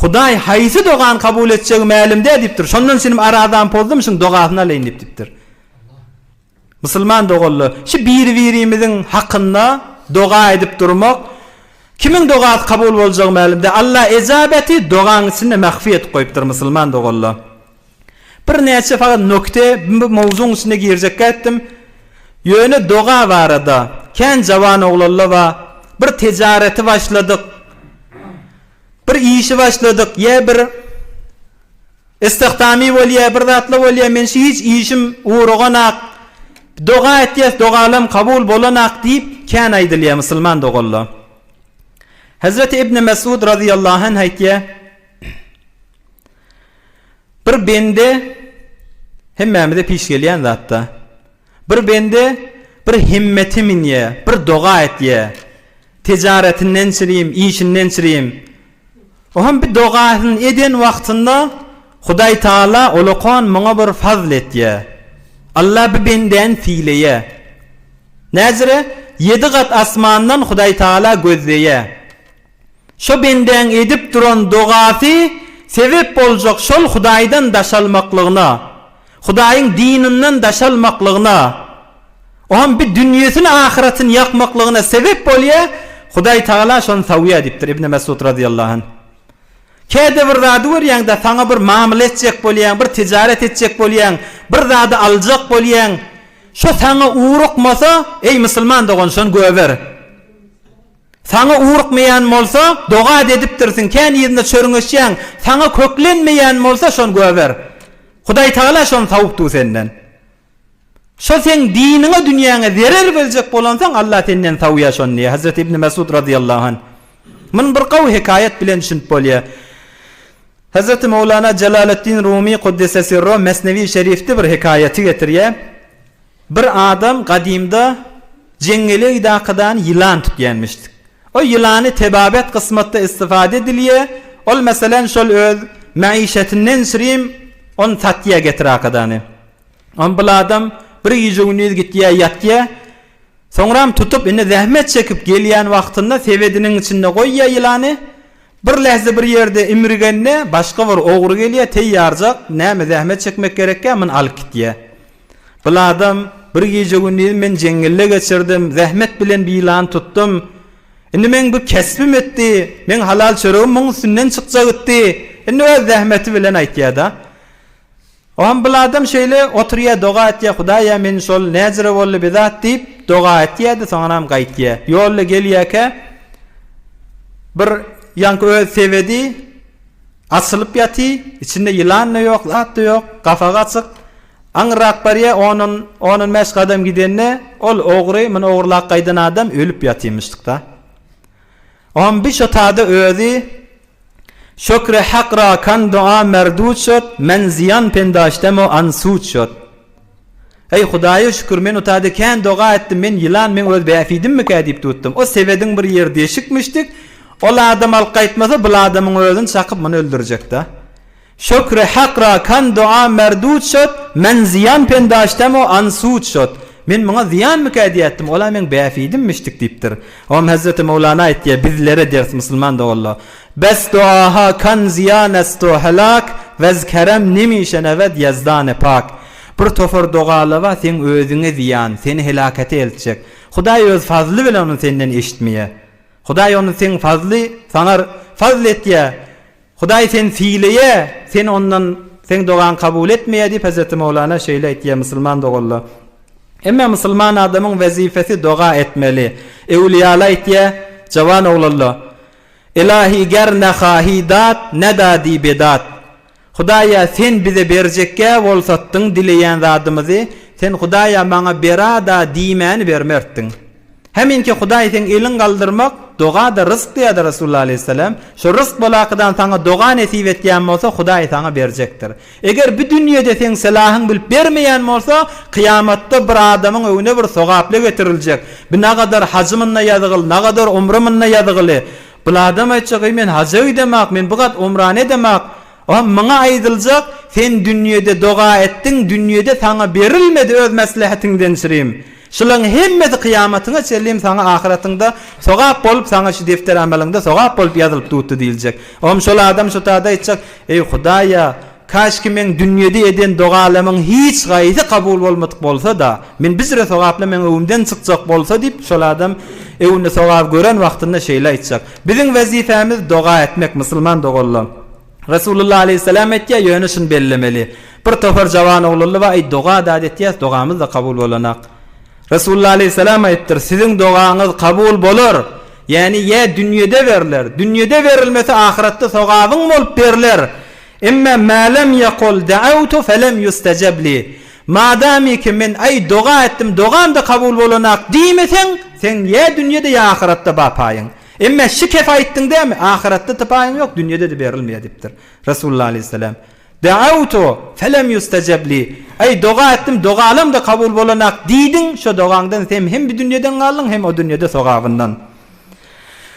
Hudaý haýsy dogany kabul etjegi mälim däl diýipdir. Şondan şinim arazamy pozdum şuň dogasyny alaýyn diýip diýipdir. Musulman doganlar, şu biri-birimiziň hakynda doga edip durmak, kimiň dogasy kabul boljagy mälim däl. Allah ejabeti dogaň içinde mahfi edip goýupdyr musulman doganlar. Bir näçe fakat nokte bu mowzugyň içine girjekkä etdim. Ýöne doga barada kän jawan oglanlar bar. Bir tejareti başladyk. Bir işi başladyk ýa bir Istihdamy bolýa bir zatla bolýa men şu hiç işim ugruganak doga etýäs dogalam kabul bolanak diýip kän aýdylýa musulman doganla. Hezreti Ibn Mesud razyýallahu anh aýtýa Bir bende hemmämize piş gelýän zatda. Bir bende bir himmeti minýä, bir doga etýä. Tijaretinden çirim, işinden çirim. Ohem bir dogasyny eden wagtynda Hudaý Taala olakan muňa bir fazl etýär. Allah bir bendäni sylaýar. Näzire ýedi gat asmandan Hudaý Taala gözleýär. Şo bendäň edip duran dogasy sebep boljak şol Hudaýdan daşalmaklygyna, Hudaýyň dininden daşalmaklygyna, Oňam bir dünýesini ahyratyny ýakmaklygyna sebep bolýa, Hudaý Tagala şony sawýa diýipdir Ibn Mesud razyýallahu anh. Käde bir zady görýäňde saňa bir mamla etjek bolýaň, bir tijaret etjek bolýaň, bir zady aljak bolýaň, şo saňa urukmasa, eý musulman dogan şony göber. Saňa urukmaýan bolsa, doga edipdirsiň, kän yzynda çörňeşýäň, saňa köklenmeýän bolsa şony göber. Hudaý Tagala şony sawup dur senden. Şo seň diniňe dünýäňe zerer berjek bolansoň Allah senden sawýa şony diýýär Hazreti Ibni Mesud razyýallahu anh. Muny bir gowy hekaýat bilen düşünip bolýar. Hazreti Mowlana Jelaleddin Rumy Kuddise Sirro Mesnewi Şerifde bir hekaýaty getirýär. Bir adam gadymda jeňňele gidakadan ýylan tutýanmyşdyk. O ýylany tebabet kysmatda istifade edilýär. Ol meselen şol öz maişetinden şirim ony satýar getirakadany. Ony bil adam bir gije-gündiz gitýär, ýatýar. Soňram tutup, indi zähmet çekip gelýän wagtynda sebediniň içinde goýýar ýylany. Bir lähze bir ýerde imrigende başga bir ogry gelýär, teýýarjak, näme zähmet çekmek gerekkä, muny alyp gitýär. Bil adam, bir gije-gündiz men jeňňelde geçirdim, zähmet bilen bir ýylany tutdum. Indi meň bu kesbim etdi, meň halal çöregim muň üstünden çykjak etdi. Indi öz zähmeti bilen aýtýar-da. Oňam bil adam şeýle oturýa doga etýä hudaýa men şol näjire boldy bir zat diýip doga etýädi soňanam gaýtýa ýolda gelýäkä bir ýaňky öz sebedi açylyp ýaty içinde ýylan-da ýok zat-da ýok gapagy açyk aňyrrak barýa ondan ondan bäş gadam gidende ol ogry muny ogurlap gaýdan adam ölüp ýatymyşdykda oňam bir şo tada özi Şükre Hak ra kan dua merdud şod, men zyýan pendaşdem-o an sud şod. Eý, Hudaýa şükür, men utada kän doga etdim, men ýylan meň öz bähbidimmikä diýip tutdum. O sebediň bir ýeri deşikmişdik, ol adam alyp gaýtmasa, bul adamyň özüni çakyp muny öldürjek-dä. Şükre Hak ra kan dua merdud şod, men zyýan pendaşdem-o an sud şod. Men muňa zyýanmyka diýätdim, ol-a meň bähbidimmişdik diýipdir. Oňam Hezreti Mowlana aýtýar, bizlere ders musulman doganlar. Bes duaha kan zyýan esto helak, wez kerem nemişenewed Ýezdany pak. Bir topar dogalar bar, seň özüňe zyýan, seni helakete eltjek. Hudaý öz fazly bilen ony senden eşitmeýär. Hudaý ony seň fazly, saňa fazl etýär. Hudaý seni sylaýar, sen ondan seň dogaňy kabul etmeýär diýip Hezreti Mowlana şeýle aýtýar musulman doganlar. Emme musulman adamyň wezipesi doga etmeli. Öwliýalar aýtýar, Jawan oglanlar, Ilahi ger nehahi dat nedadi bedat. Hudaýa sen bize berjekgä bolsatdyň dileýän zadymyzy, sen Hudaýa maňa berada diýmäni bermertdiň. Heminki Hudaý seň eliň galdyrmak doga-da ryzk diýýärdi Resulullah aleýhissalam. Şo ryzk bolakydan saňa doga nesip etýän bolsa Hudaý saňa berjekdir. Eger bu dünýede seň selahyň bilip bermeýän bolsa, kyýamatda bir adamyň öňüne bir sogaply getiriljek. Bi nagadar hajy munda ýazygyl, nagadar umra munda ýazygyly. Bul adam aýtjak, eý men haja gidemak, men bu gat umrany edemak. Oňa muňa aýdyljak, Sen dünýede doga etdiň, dünýede saňa berilmedi öz mäslehetiňden çirim. Şulaň hemmesi kyýamatyňa çenlim saňa ahyratyňda sogap bolup saňa şu defter amalyňda sogap bolup ýazylyp dutdy diýiljek. Oňam şol adam şu tada aýtjak, Eý Hudaýa! Kaşki meň dünýede eden dogalamyň hiç gaýsy kabul bolmadyk bolsa-da, men bijire sogaply meň öwümden çykjak bolsa diýip, şol adam öwünde sogap gören wagtynda şeýle aýtjak. Biziň wezipemiz doga etmek, musulman doganlar. Resulullah aleýhissalam aýtýar, ýöne şuny bellemeli. Bir topar jawan oglanlar bar, aý doga-da etýäs, dogamyz-da kabul bolanak. Resulullah aleýhissalam aýypdyr, Siziň dogaňyz kabul bolar, ýäni ýa dünýede berler, dünýede berilmese ahyratda sogabyň bolup berler. Emme mä lem ýekul da'awtu felem ýustejeb li. Madamiki men aý doga etdim dogamda kabul bolanak diýmeseň, seň ýa dünýede ýa ahyratda ba paýyň. Emme şi kef aýtdyň dämi, ahyratda-da paýyň ýok, dünýede-de berilmeýär diýipdir. Resulullah aleýhissalam. Da'awtu felem ýustejeb li. Aý doga etdim dogalam-da kabul bolanak diýdiň, şo dogaňdan sem hem bi dünýeden galdyň hem o dünýede sogabyndan.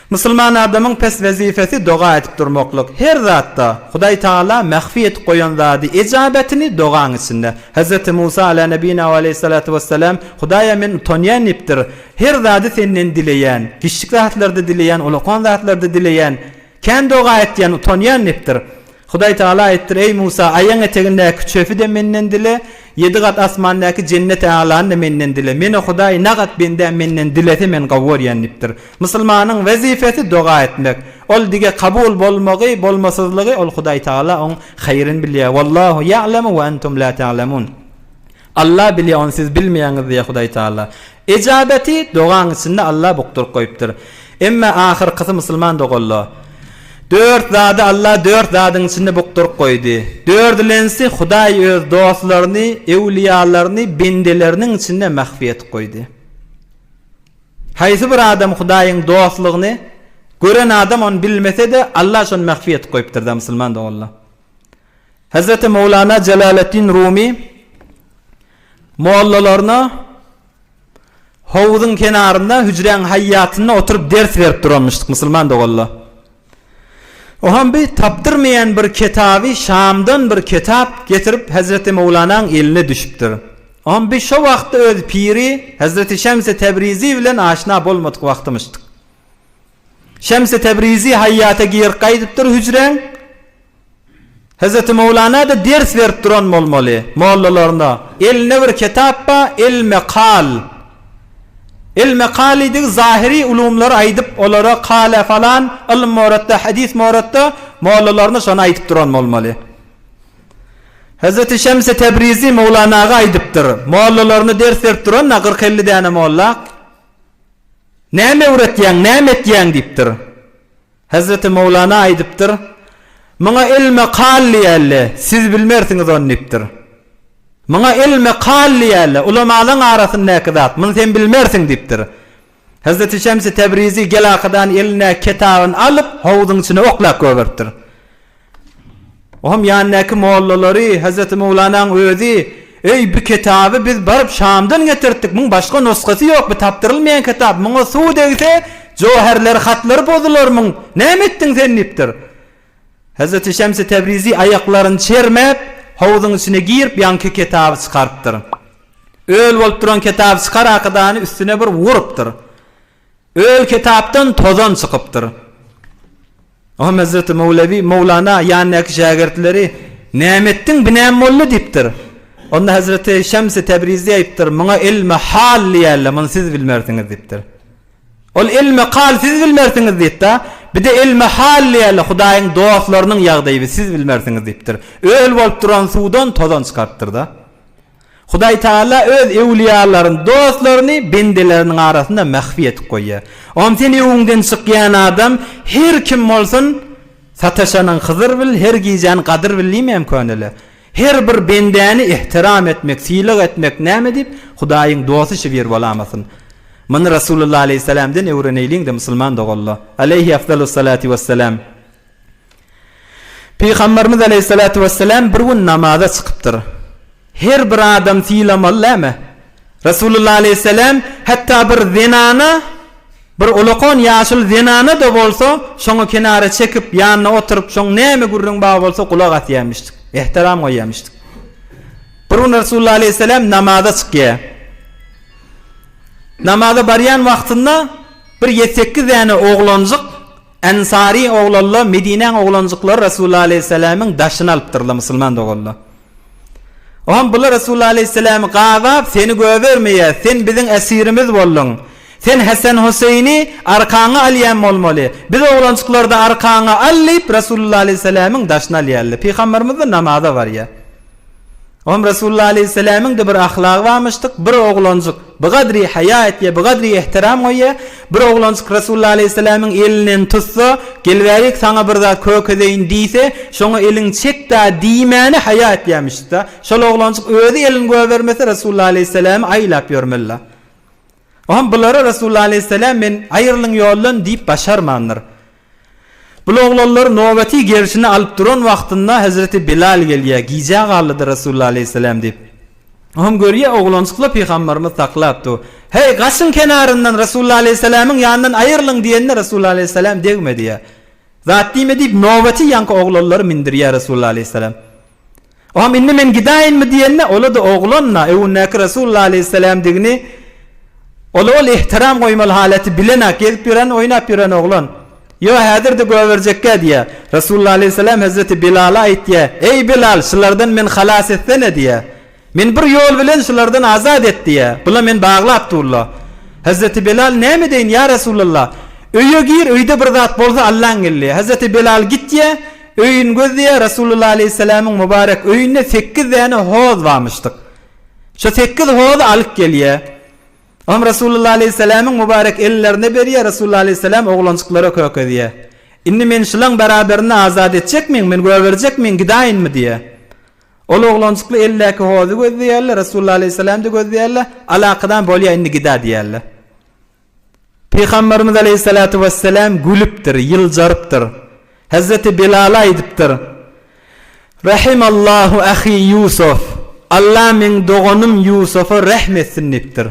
Musulman adamyň pes wezipesi doga edip durmaklyk. Her zatda, Hudaý Tagala mahfi edip goýan zady, ejabetini dogaň içinde. Hezreti Musa ala nebina we aleýhissalatu wessalam, Hudaýa men utanýan diýipdir. Her zady senden dileýän. Kiçjik zatlary-da dileýän, ulakan zatlary-da dileýän. Kän doga etýän, utanýan diýipdir. Hudaý Tagala aýypdyr, Eý Musa, aýaň etegindäki çöpi-de menden dile, ýedi gat asmandaky jenneti-älany-da menden dile. Men-ä Hudaý, nagat bendäm menden dilese, men gowy görýän diýipdir. Musulmanyň wezipesi doga etmek. Ol dige kabul bolmagy, bolmasyzlygy ol Hudaý Tagala oň haýryny bilýär. Wallahu ýa'lemu we entum la ta'lemun. Alla bilýär ony siz bilmeýäňiz diýýär Hudaý Tagala. Ejabeti dogaň içinde Alla bukduryp goýupdyr. Emme ahyrkysy musulman doganlar. Dört zady Alla dört zadyň içinde bukduryp goýdy. Dördülensi Hudaý öz dostlaryny, öwliýalaryny bendeleriniň içinde mahfi etip goýdy. Haýsy bir adam Hudaýyň dostlugyny gören adam ony bilmese-de Alla şony mahfi etip goýupdyr-da musulman doganlar. Hezreti Mowlana Jelaleddin Rumy mollalaryna howzuň kenarynda hüjräň haýýatynda oturyp ders berip duranmyşdyk musulman doganlar. Oham bir tapdyrmaýan bir kitaby Şamdan bir kitap getirip Hezreti Mowlanaň eline düşüpdir. Oham bir şo wagtda öz piri Hezreti Şemsi Tebrizi bilen aşna bolmadyk wagtymyşdyk. Şemsi Tebrizi haýýata girip gaýdypdyr hüjräň. Hezreti Mowlana-da ders berip duran bolmaly, mollalaryna. Elinde bir kitap bar, El-Mekal. El-Mekal diýdigi zahyry ulumlary aýdyp, olara kale falan, ylym moratda, hadys moratda mollalaryna şony aýdyp duran bolmaly. Hezreti Şemsi Tebrizi Mowlanaga aýdypdyr, mollalaryna ders berip duran-da kyrk-elli däne molla. Näme öwretýäň, näme etýäň diýipdir. Hezreti Mowlana aýdypdyr, Muňa ilme kal diýerler, siz bilmersiňiz ony diýipdir. Muňa ilme kal diýerler, ulamalaň arasyndaky zat, muny sen bilmersiň diýipdir. Hezreti Şemsi Tebrizi gelakydan elindäki kitabyny alyp, howzuň içine oklap goýberipdir. Ohm ýanyndaky mollalary, Hezreti Mowlanaň özi, Eý, bu kitaby biz baryp Şamdan getirtdik, muň başga nusgasy ýok, bu tapdyrylmaýan kitap, muňa suw degse, joherleri, hatlary bozular muň, näme etdiň sen diýipdir. Hezreti Şemsi Tebrizi aýaklaryny çermäp, howzuň içine girip, ýaňky kitaby çykarypdyr. Öl bolup duran kitaby çykar akydany üstüne bir urupdyr. Öl kitapdan tozan çykypdyr. Oňa Hezreti Mowlewi, Mowlana, ýanyndaky şägirtleri, Näme etdiň, bu näme boldy diýipdir. Onda Hezreti Şemsi Tebrizi aýypdyr, Muňa ilmi hal diýerler, muny siz bilmersiňiz diýipdir. Ol ilmi kal siz bilmersiňiz diýipdi. Bir-de ilmi hal diýerler, Hudaýyň dostlarynyň ýagdaýy bi, siz bilmersiňiz diýipdir. Öl bolup duran suwdan tozan çykarypdyr-da. Hudaý Tagala öz öwlüýalaryny, dostlaryny bendeleriniň arasynda mahfi edip goýýar. Oňam sen öwüňden çykýan adam her kim bolsun, sataşanyň Hyzyr bil, her gijäni gadyr bil diýmeýärmi köneler? Her bir bendäni ehtiram etmek, sylag etmek näme diýip, Hudaýyň dosty şi bir bolamasyn. Muny Resulullah aleýhissalamdan öwreneýliň-de musulman doganlar. Aleýhi afdalus-salati wessalam. Pygamberimiz aleýhissalatu wessalam bir gün namaza çykypdyr. Her bir adam sylamaly dälmi? Resulullah aleýhissalam hatda bir zenana. Bir ulakan ýaşuly zenana-da bolsa, şoňa kenara çekip, ýanyna oturyp, şoň näme gürrüň bar bolsa gulak asýarmyşdyk. Ehtiram goýýarmyşdyk. Bir gün Resulullah aleýhissalam namaza çykýar. Namaza barýan wagtynda bir ýedi-sekiz däne oglanjyk, ensary oglanlar, Medinäň oglanjyklary Resulullah aleýhissalamyň daşyny alypdyrlar, musulman doganlar. Oňam bular Resulullah aleýhissalamy gabap, seni göbermeýäs, sen biziň esirimiz bolduň. Sen Hesen Huseýni arkaňa alýan bolmaly. Biz oglanjyklary-da arkaňa al diýip, Resulullah aleýhissalamyň daşyny alýarlar. Pygamberimiz-de namaza barýar. Oňam Resulullah aleýhissalamyň-da bir ahlagy barmyşdyk, bir oglanjyk bigadri haýa etýär, bigadri ehtiram goýýar. Bir oglanjyk Resulullah aleýhissalamyň elinden tutsa, Gel bärik saňa bir zat kökezeýin diýse, şoňa eliňi çek-dä diýmäne haýa etýärmişdi-de. Şol oglanjyk özi elini goýbermese Resulullah aleýhissalamy aýlap ýörmeli-de. Oňam bulara Resulullah aleýhissalam men aýrylyň ýoldan diýip başarmandyr. Bul oglanlar nobaty gerşine alyp duran wagtynda hezreti Bilal gelýär, Gijä galdydy Resulullah aleýhissalam diýip. Oňam görýär, oglanjykla pygamberimiz saklap dur. Heý, gaçyň kenaryndan, Resulullah aleýhissalamyň ýanyndan aýrylyň diýende Resulullah aleýhissalam degme diýýär. Zat diýme diýip, nobaty ýaňky oglanlary mindirýär Resulullah aleýhissalam. Oňam indi men gidaýynmy diýende, ola-da oglan-da, öňündäki Resulullah aleýhissalamdigini ola ol ehtiram goýmaly halaty bilenak, gezip ýören, oýnap ýören oglan. Ýo, häzir-de goýberjekgä diýýär. Resulullah aleýhissalam hezreti Bilala aýtýar, Eý, Bilal, şulardan meni halas etsene diýýär. Meni bir ýol bilen şulardan azat et diýýär. Bula meni baglap durlar. Hezreti Bilal näme edeýin, ýa Resulallah? Öýe gir, öýde bir zat bolsa Allaň geldi. Hezreti Bilal gitýär, öýüni gözleýär, Resulullah aleýhissalamyň mübarek öýünde sekiz däne hoz barmyşdyk. Şo sekiz hozy alyp gelýär. Oňam Resulullah aleýhissalamyň mübarek ellerine berýär, Resulullah aleýhissalam oglanjyklara kökezýär. Indi meni şulaň beraberinde azat etjekmiň, meni goýberjekmiň, gidaýynmy diýýär. Ol oglanjykly eldäki hozy gözleýärler, Resulullah aleýhissalam-da gözleýärler, Alakadan bolýar indi gida diýýärler. Pygamberimiz aleýhissalatu wessalam gülüpdir, ýyljarypdyr. Hezreti Bilala aýdypdyr, Rahimallahu ahi Ýusuf, Allah meň doganym Ýusufa rehm etsin diýipdir.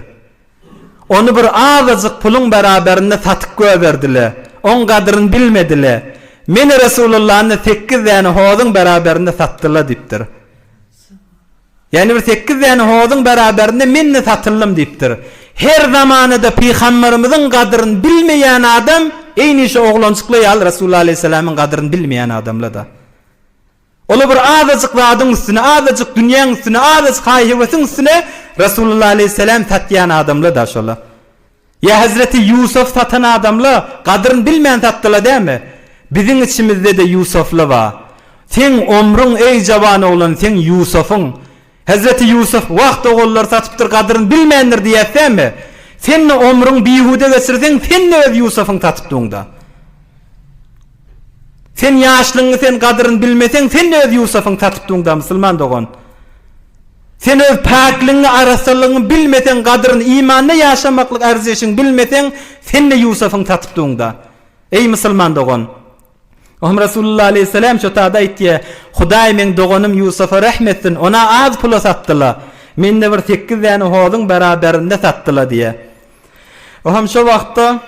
Ony bir azajyk puluň beraberinde satyp goýberdile. Oň gadryny bilmedile. Meni Resulullany sekiz däne hozuň beraberinde satdyla diýipdir. Ýagny bir sekiz däne hozuň beraberinde men-de satyldym diýipdir. Her zamanada pygamberimiziň gadryny bilmeýän adam, eýni şu oglanjyklar ýaly Resulullah aleýhissalamyň gadryny bilmeýän adamlar-da. Olar bir azajyk zadyň üstüne, azajyk dünýäň üstüne, azajyk haý-höwesiň üstüne Resulullah aleýhissalam satýan adamlar-da şolar. Ýa hezreti Ýusuf satan adamla gadyryn bilmän satdyla dämi? Biziň içimizde-de Ýusufly ba. Seň omrüň eý jawan oglan seň Ýusufyň. Hezreti Ýusuf wah doganlary satypdyr gadyryn bilmändir diýäs dämi? Sen-de omrüň bihuda geçirseň sen-de öz Ýusufyň satypdyňda. Sen ýaşlygyňy sen gadyryn bilmeseň sen-de öz Ýusufyň satypdyňda musulman dogan. Sen öz päkligiňi, arassalygyňy bilmeseň, gadyryny, imanda ýaşamaklyk ärzeşiňi bilmeseň, sen-de Ýusubyň satypdygyňda. Eý, musulman dogan! Ohm Resulullah aleýhissalam şo tada aýtýar, Hudaý meň doganym Ýusufa rehm etsin, ona az pula satdyla. Mende bir sekiz däne hozuň beraberinde satdyla diýýär. Ohm şo wagtda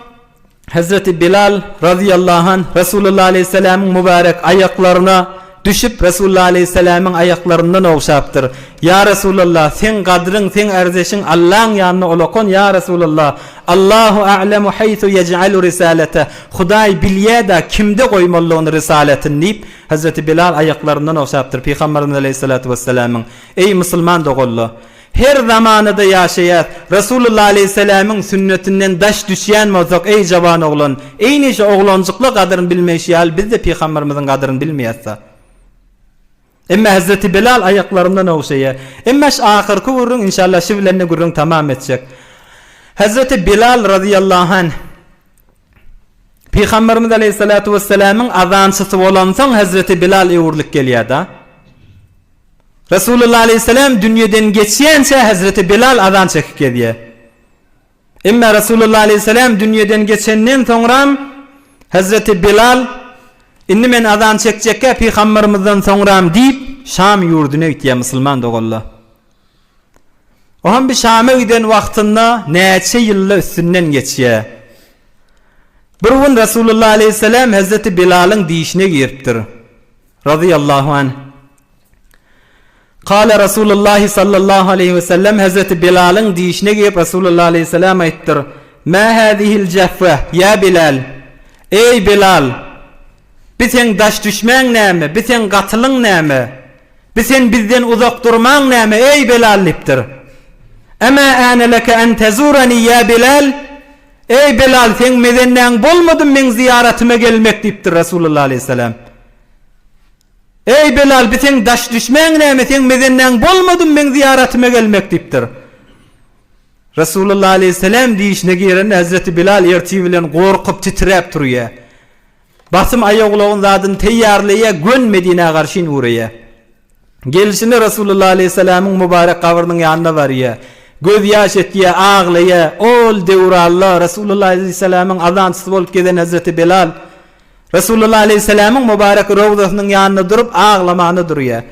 Hezreti Bilal razyýallahu anh Resulullah aleýhissalamyň mübärek aýaklaryna düşüp, Resulullah aleýhissalamyň aýaklaryndan ogşapdyr. Ýa Resulallah, seň gadryň, seň ärzeşiň Allaň ýanynda ulakan, ýa Resulallah, Allahu a'lemu haýsu ýej'alu risaleteh, Hudaý bilýä-da kimde goýmalydygyny risaletini diýip, Hezreti Bilal aýaklaryndan ogşapdyr Pygamberimiz aleýhissalatu wessalamyň. Eý, musulman doganlar! Her zamanada ýaşaýas. Resulullah aleýhissalamyň sünnetinden daş düşýän bolsak, eý jawan oglan, eýni şu oglanjyklar gadyryny bilmeýşi ýaly biz-de pygamberimiziň gadyryny bilmeýäs-da. Emma Hezreti Bilal aýaklaryndan ogşaýar. Emma şu ahyrky gürrüň inşallah şu bilen-de gürrüň tamam etjek. Hezreti Bilal razyýallahu anh Pygamberimiz aleýhissalatu wessalamyň azançysy bolansoň Hezreti Bilal öwrülip gelýär-de. Resulullah aleýhissalam dünýeden geçýänçä hezreti Bilal azan çekip gezýär. Emma Resulullah aleýhissalam dünýeden geçenden soňram hezreti Bilal indi men azan çekjekkä pygambermizden soňram diýip Şam ýurduna gitýär musulman doganlar. Oňam bir Şama giden wagtynda näçe ýylda üstünden geçýär. Bir gün Resulullah aleýhissalam Hezreti Bilalyň dişine giripdir. Razyýallahu anh. Kale Resulullah sallallahu aleýhi we sellem Hezreti Bilalyň dişine girip Resulullah aleýhissalam aýtdyr, Mä häzihil jefwe, ýa Bilal? Eý Bilal! Bi seň daş düşmäň näme, bi seň gatylyň näme? Bi sen bizden uzak durmaň näme, eý Bilal diýipdir. Emä äne leke en tezureni ýa Bilal? Eý Bilal, seň mezennäň bolmadymy meň zyýaratyma gelmek diýipdir Resulullah aleýhissalam. Eý Bilal, bi seň daş düşmäň näme, seň mezennäň bolmadymy meň zyýaratyma gelmek diýipdir. Resulullah aleýhissalam diýişine girende Hezreti Bilal ertir bilen gorkup titräp turýar. Basym aýagulagyň zadyny teýýarlaýar, gön Medinä garşyn ugraýar. Gelşine Resulullah aleýhissalamyň mübarek gabrynyň ýanyna barýar. Göz ýaş etýär, aglaýar. Ol döwranda Resulullah aleýhissalamyň azançysy bolup gezen Hezreti Bilal Resulullah aleýhissalamyň mübarek rowzasynyň ýanynda durup aglamana durýar.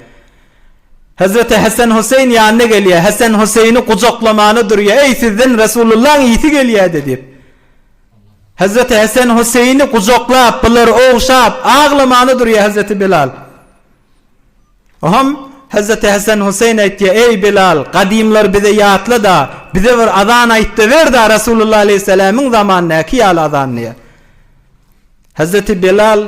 Hezreti Hesen Huseýn ýanyna gelýär. Hesen Huseýni gujaklamana durýar. Eý, sizden Resulullahyň ysy gelýär-de diýip. Hezreti Hesen Huseýni gujaklap, bulary ogşap, aglamana durýar Hezreti Bilal. Oham Hezreti Hesen Huseýn aýtýar, Eý Bilal, gadymlary bize ýatla-da, bize bir azan aýtda ber-da Resulullah aleýhissalamyň zamanyndaky ýaly azan diýýär. Hezreti Bilal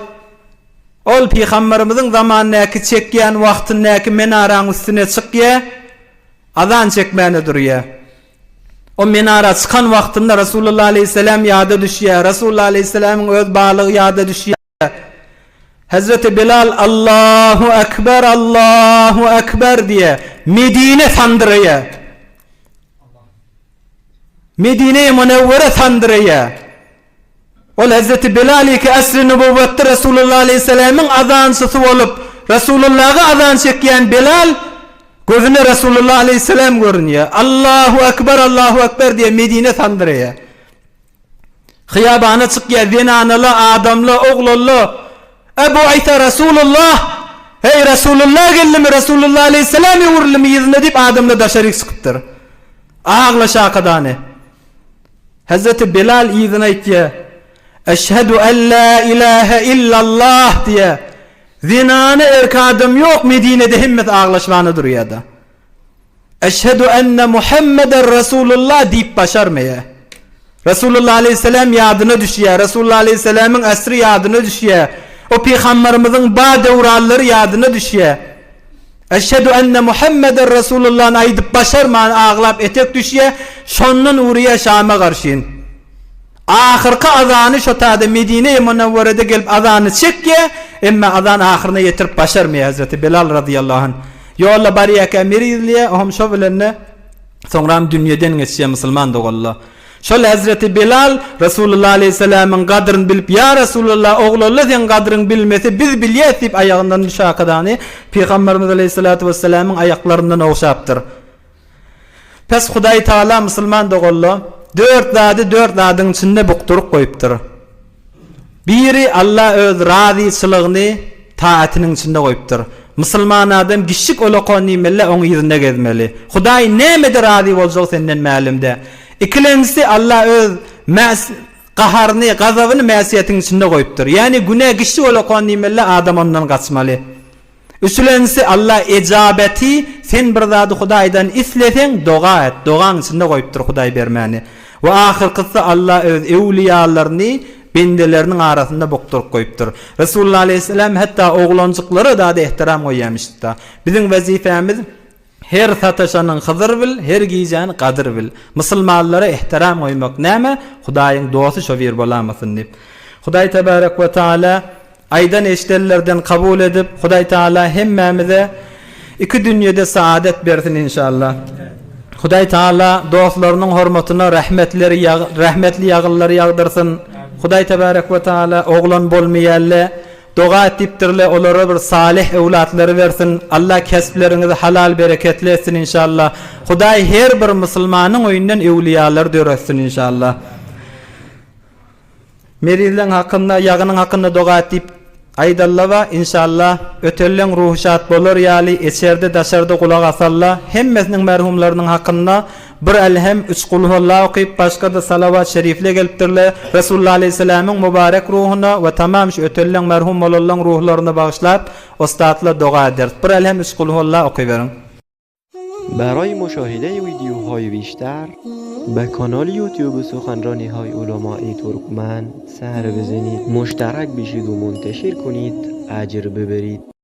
ol pygamberimiziň zamanyndaky çekýän wagtyndaky minaraň üstüne çykýar, azan çekmäne durýar. O minara çykan wagtynda Resulullah aleýhissalam ýada düşýär. Resulullah aleýhissalamyň öz balygy ýada düşýär. Hezreti Bilal Allahu Ekber, Allahu Ekber diýe Medine sandyraýar. Medine-i Münewwere sandyraýar. Ol Hezreti Bilal iki asry nübüwwetde Resulullah aleýhissalamyň azançysy bolup, Resulullaha azan çekýän Bilal gözüne Resulullah aleýhissalam görünýär. Allahu Ekber, Allahu Ekber diýe Medine sandyraýar. Hyýabana çykýar zenanalar, adamlar, oglanlar. Ebu Isa Resulullah! Heý, Resulullah geldimi, Resulullah aleýhissalam öwrüldimi yzyna diýip adamlar daşaryk çykypdyr. Agla şakadany. Hezreti Bilal yzyna aýtýar. Eşhedü en la ilahe illallah diýýär. Zenana erk adam ýok Medinede hemmesi aglaşmana durýar-da. Eşhedü enne Muhammeden Resulullah diýip başarmaýar. Resulullah aleýhissalam ýadyna düşýär. Resulullah aleýhissalamyň äsri ýadyna düşýär. O pygamberimiziň ba döwranlary ýadyna düşýär. Eşhedü enne Muhammeden Resulullahny aýdyp başarman aglap etek düşýär. Şondan urýar Şama garşyn. Ahyrky azany şo taýda Medine-i Munewwerede gelip azany çekýär, emma azan ahyryna ýetirip başarmaýar Hezreti Bilal razyýallahu anh. Ýolda barýarka merizleýär, oňam şo bilende soňram dünýeden geçýär musulman doganlar. Şol Hezreti Bilal Resulullah aleýhissalamyň gadryny bilip, Ýa Resulullah, oglanlar seň gadryňy bilmese, biz bilýäs diýip aýagyndan düşäkadany Pygamberimiz aleýhissalatu wessalamyň aýaklaryndan ogşapdyr. Pes Hudaý Tagala musulman doganla dört zady dört zadyň içinde bukduryp goýupdyr. Biri Alla öz razyçylygyny taatynyň içinde goýupdyr. Musulman adam giçjik olaka nimelle oň yzynda gezmeli. Hudaý nämede razy boljagy senden mälimdä. Ikilenjisi Alla öz mäs gaharyny, gazabyny mäsiýetiň içinde goýupdyr. Ýani günä giçjik olaka nimelle adam ondan gaçmaly. Üçülenjisi Alla ejabeti sen bir zady Hudaýdan isleseň doga et, dogaň içinde goýupdyr Hudaý bermäni. We ahyrkysy Alla öz öwliýalaryny bendeleriniň arasynda bukduryp goýupdyr. Resulullah aleýhissalam hatda oglanjyklara dada ehtiram goýýamyşda. Biziň wezipemiz Her sataşanyň Hyzyr bil, her gijäni Gadyr bil. Musulmanlara ehtiram goýmak näme? Hudaýyň dosty şo bir bolamasyn diýip. Hudaý tebarek we taala aýdan eşdenlerden kabul edip, Hudaý taala hemmämize iki dünýede saadet bersin inşallah. Hudaý taala dostlarynyň hormatyna rahmetleri rahmetli ýagyllary ýagdyrsyn. Hudaý tebarek we taala oglan bolmaýalle Doga et diýipdirle olara bir salyh öwlatlary bersin Allah kespleriňizi halal bereketli etsin inşallah Hudaý her bir musulmanyň öýünden öwliýalar döretsin inşallah Merizleň hakynda ýagynyň hakynda doga et diýip. Aýdallaba inşallah ötelleň ruhy şat bolar ýaly içerde daşarda gulak asalla hemmesiniň merhumlarynyň hakynda bir elhem üç kulhualla okyp başgada salawat şerifle gelipdirle Resulullah aleýhissalamyň mubarek ruhuna we tamam şu ötelleň merhum bolanlaň ruhlaryna bagyşlap ostatla doga ederis bir elhem üç kulhualla okyberiň. برای مشاهده ویدیوهای بیشتر به کانال یوتیوب سخنرانی های علمای ترکمن سر بزنید مشترک بشید و منتشر کنید اجر ببرید.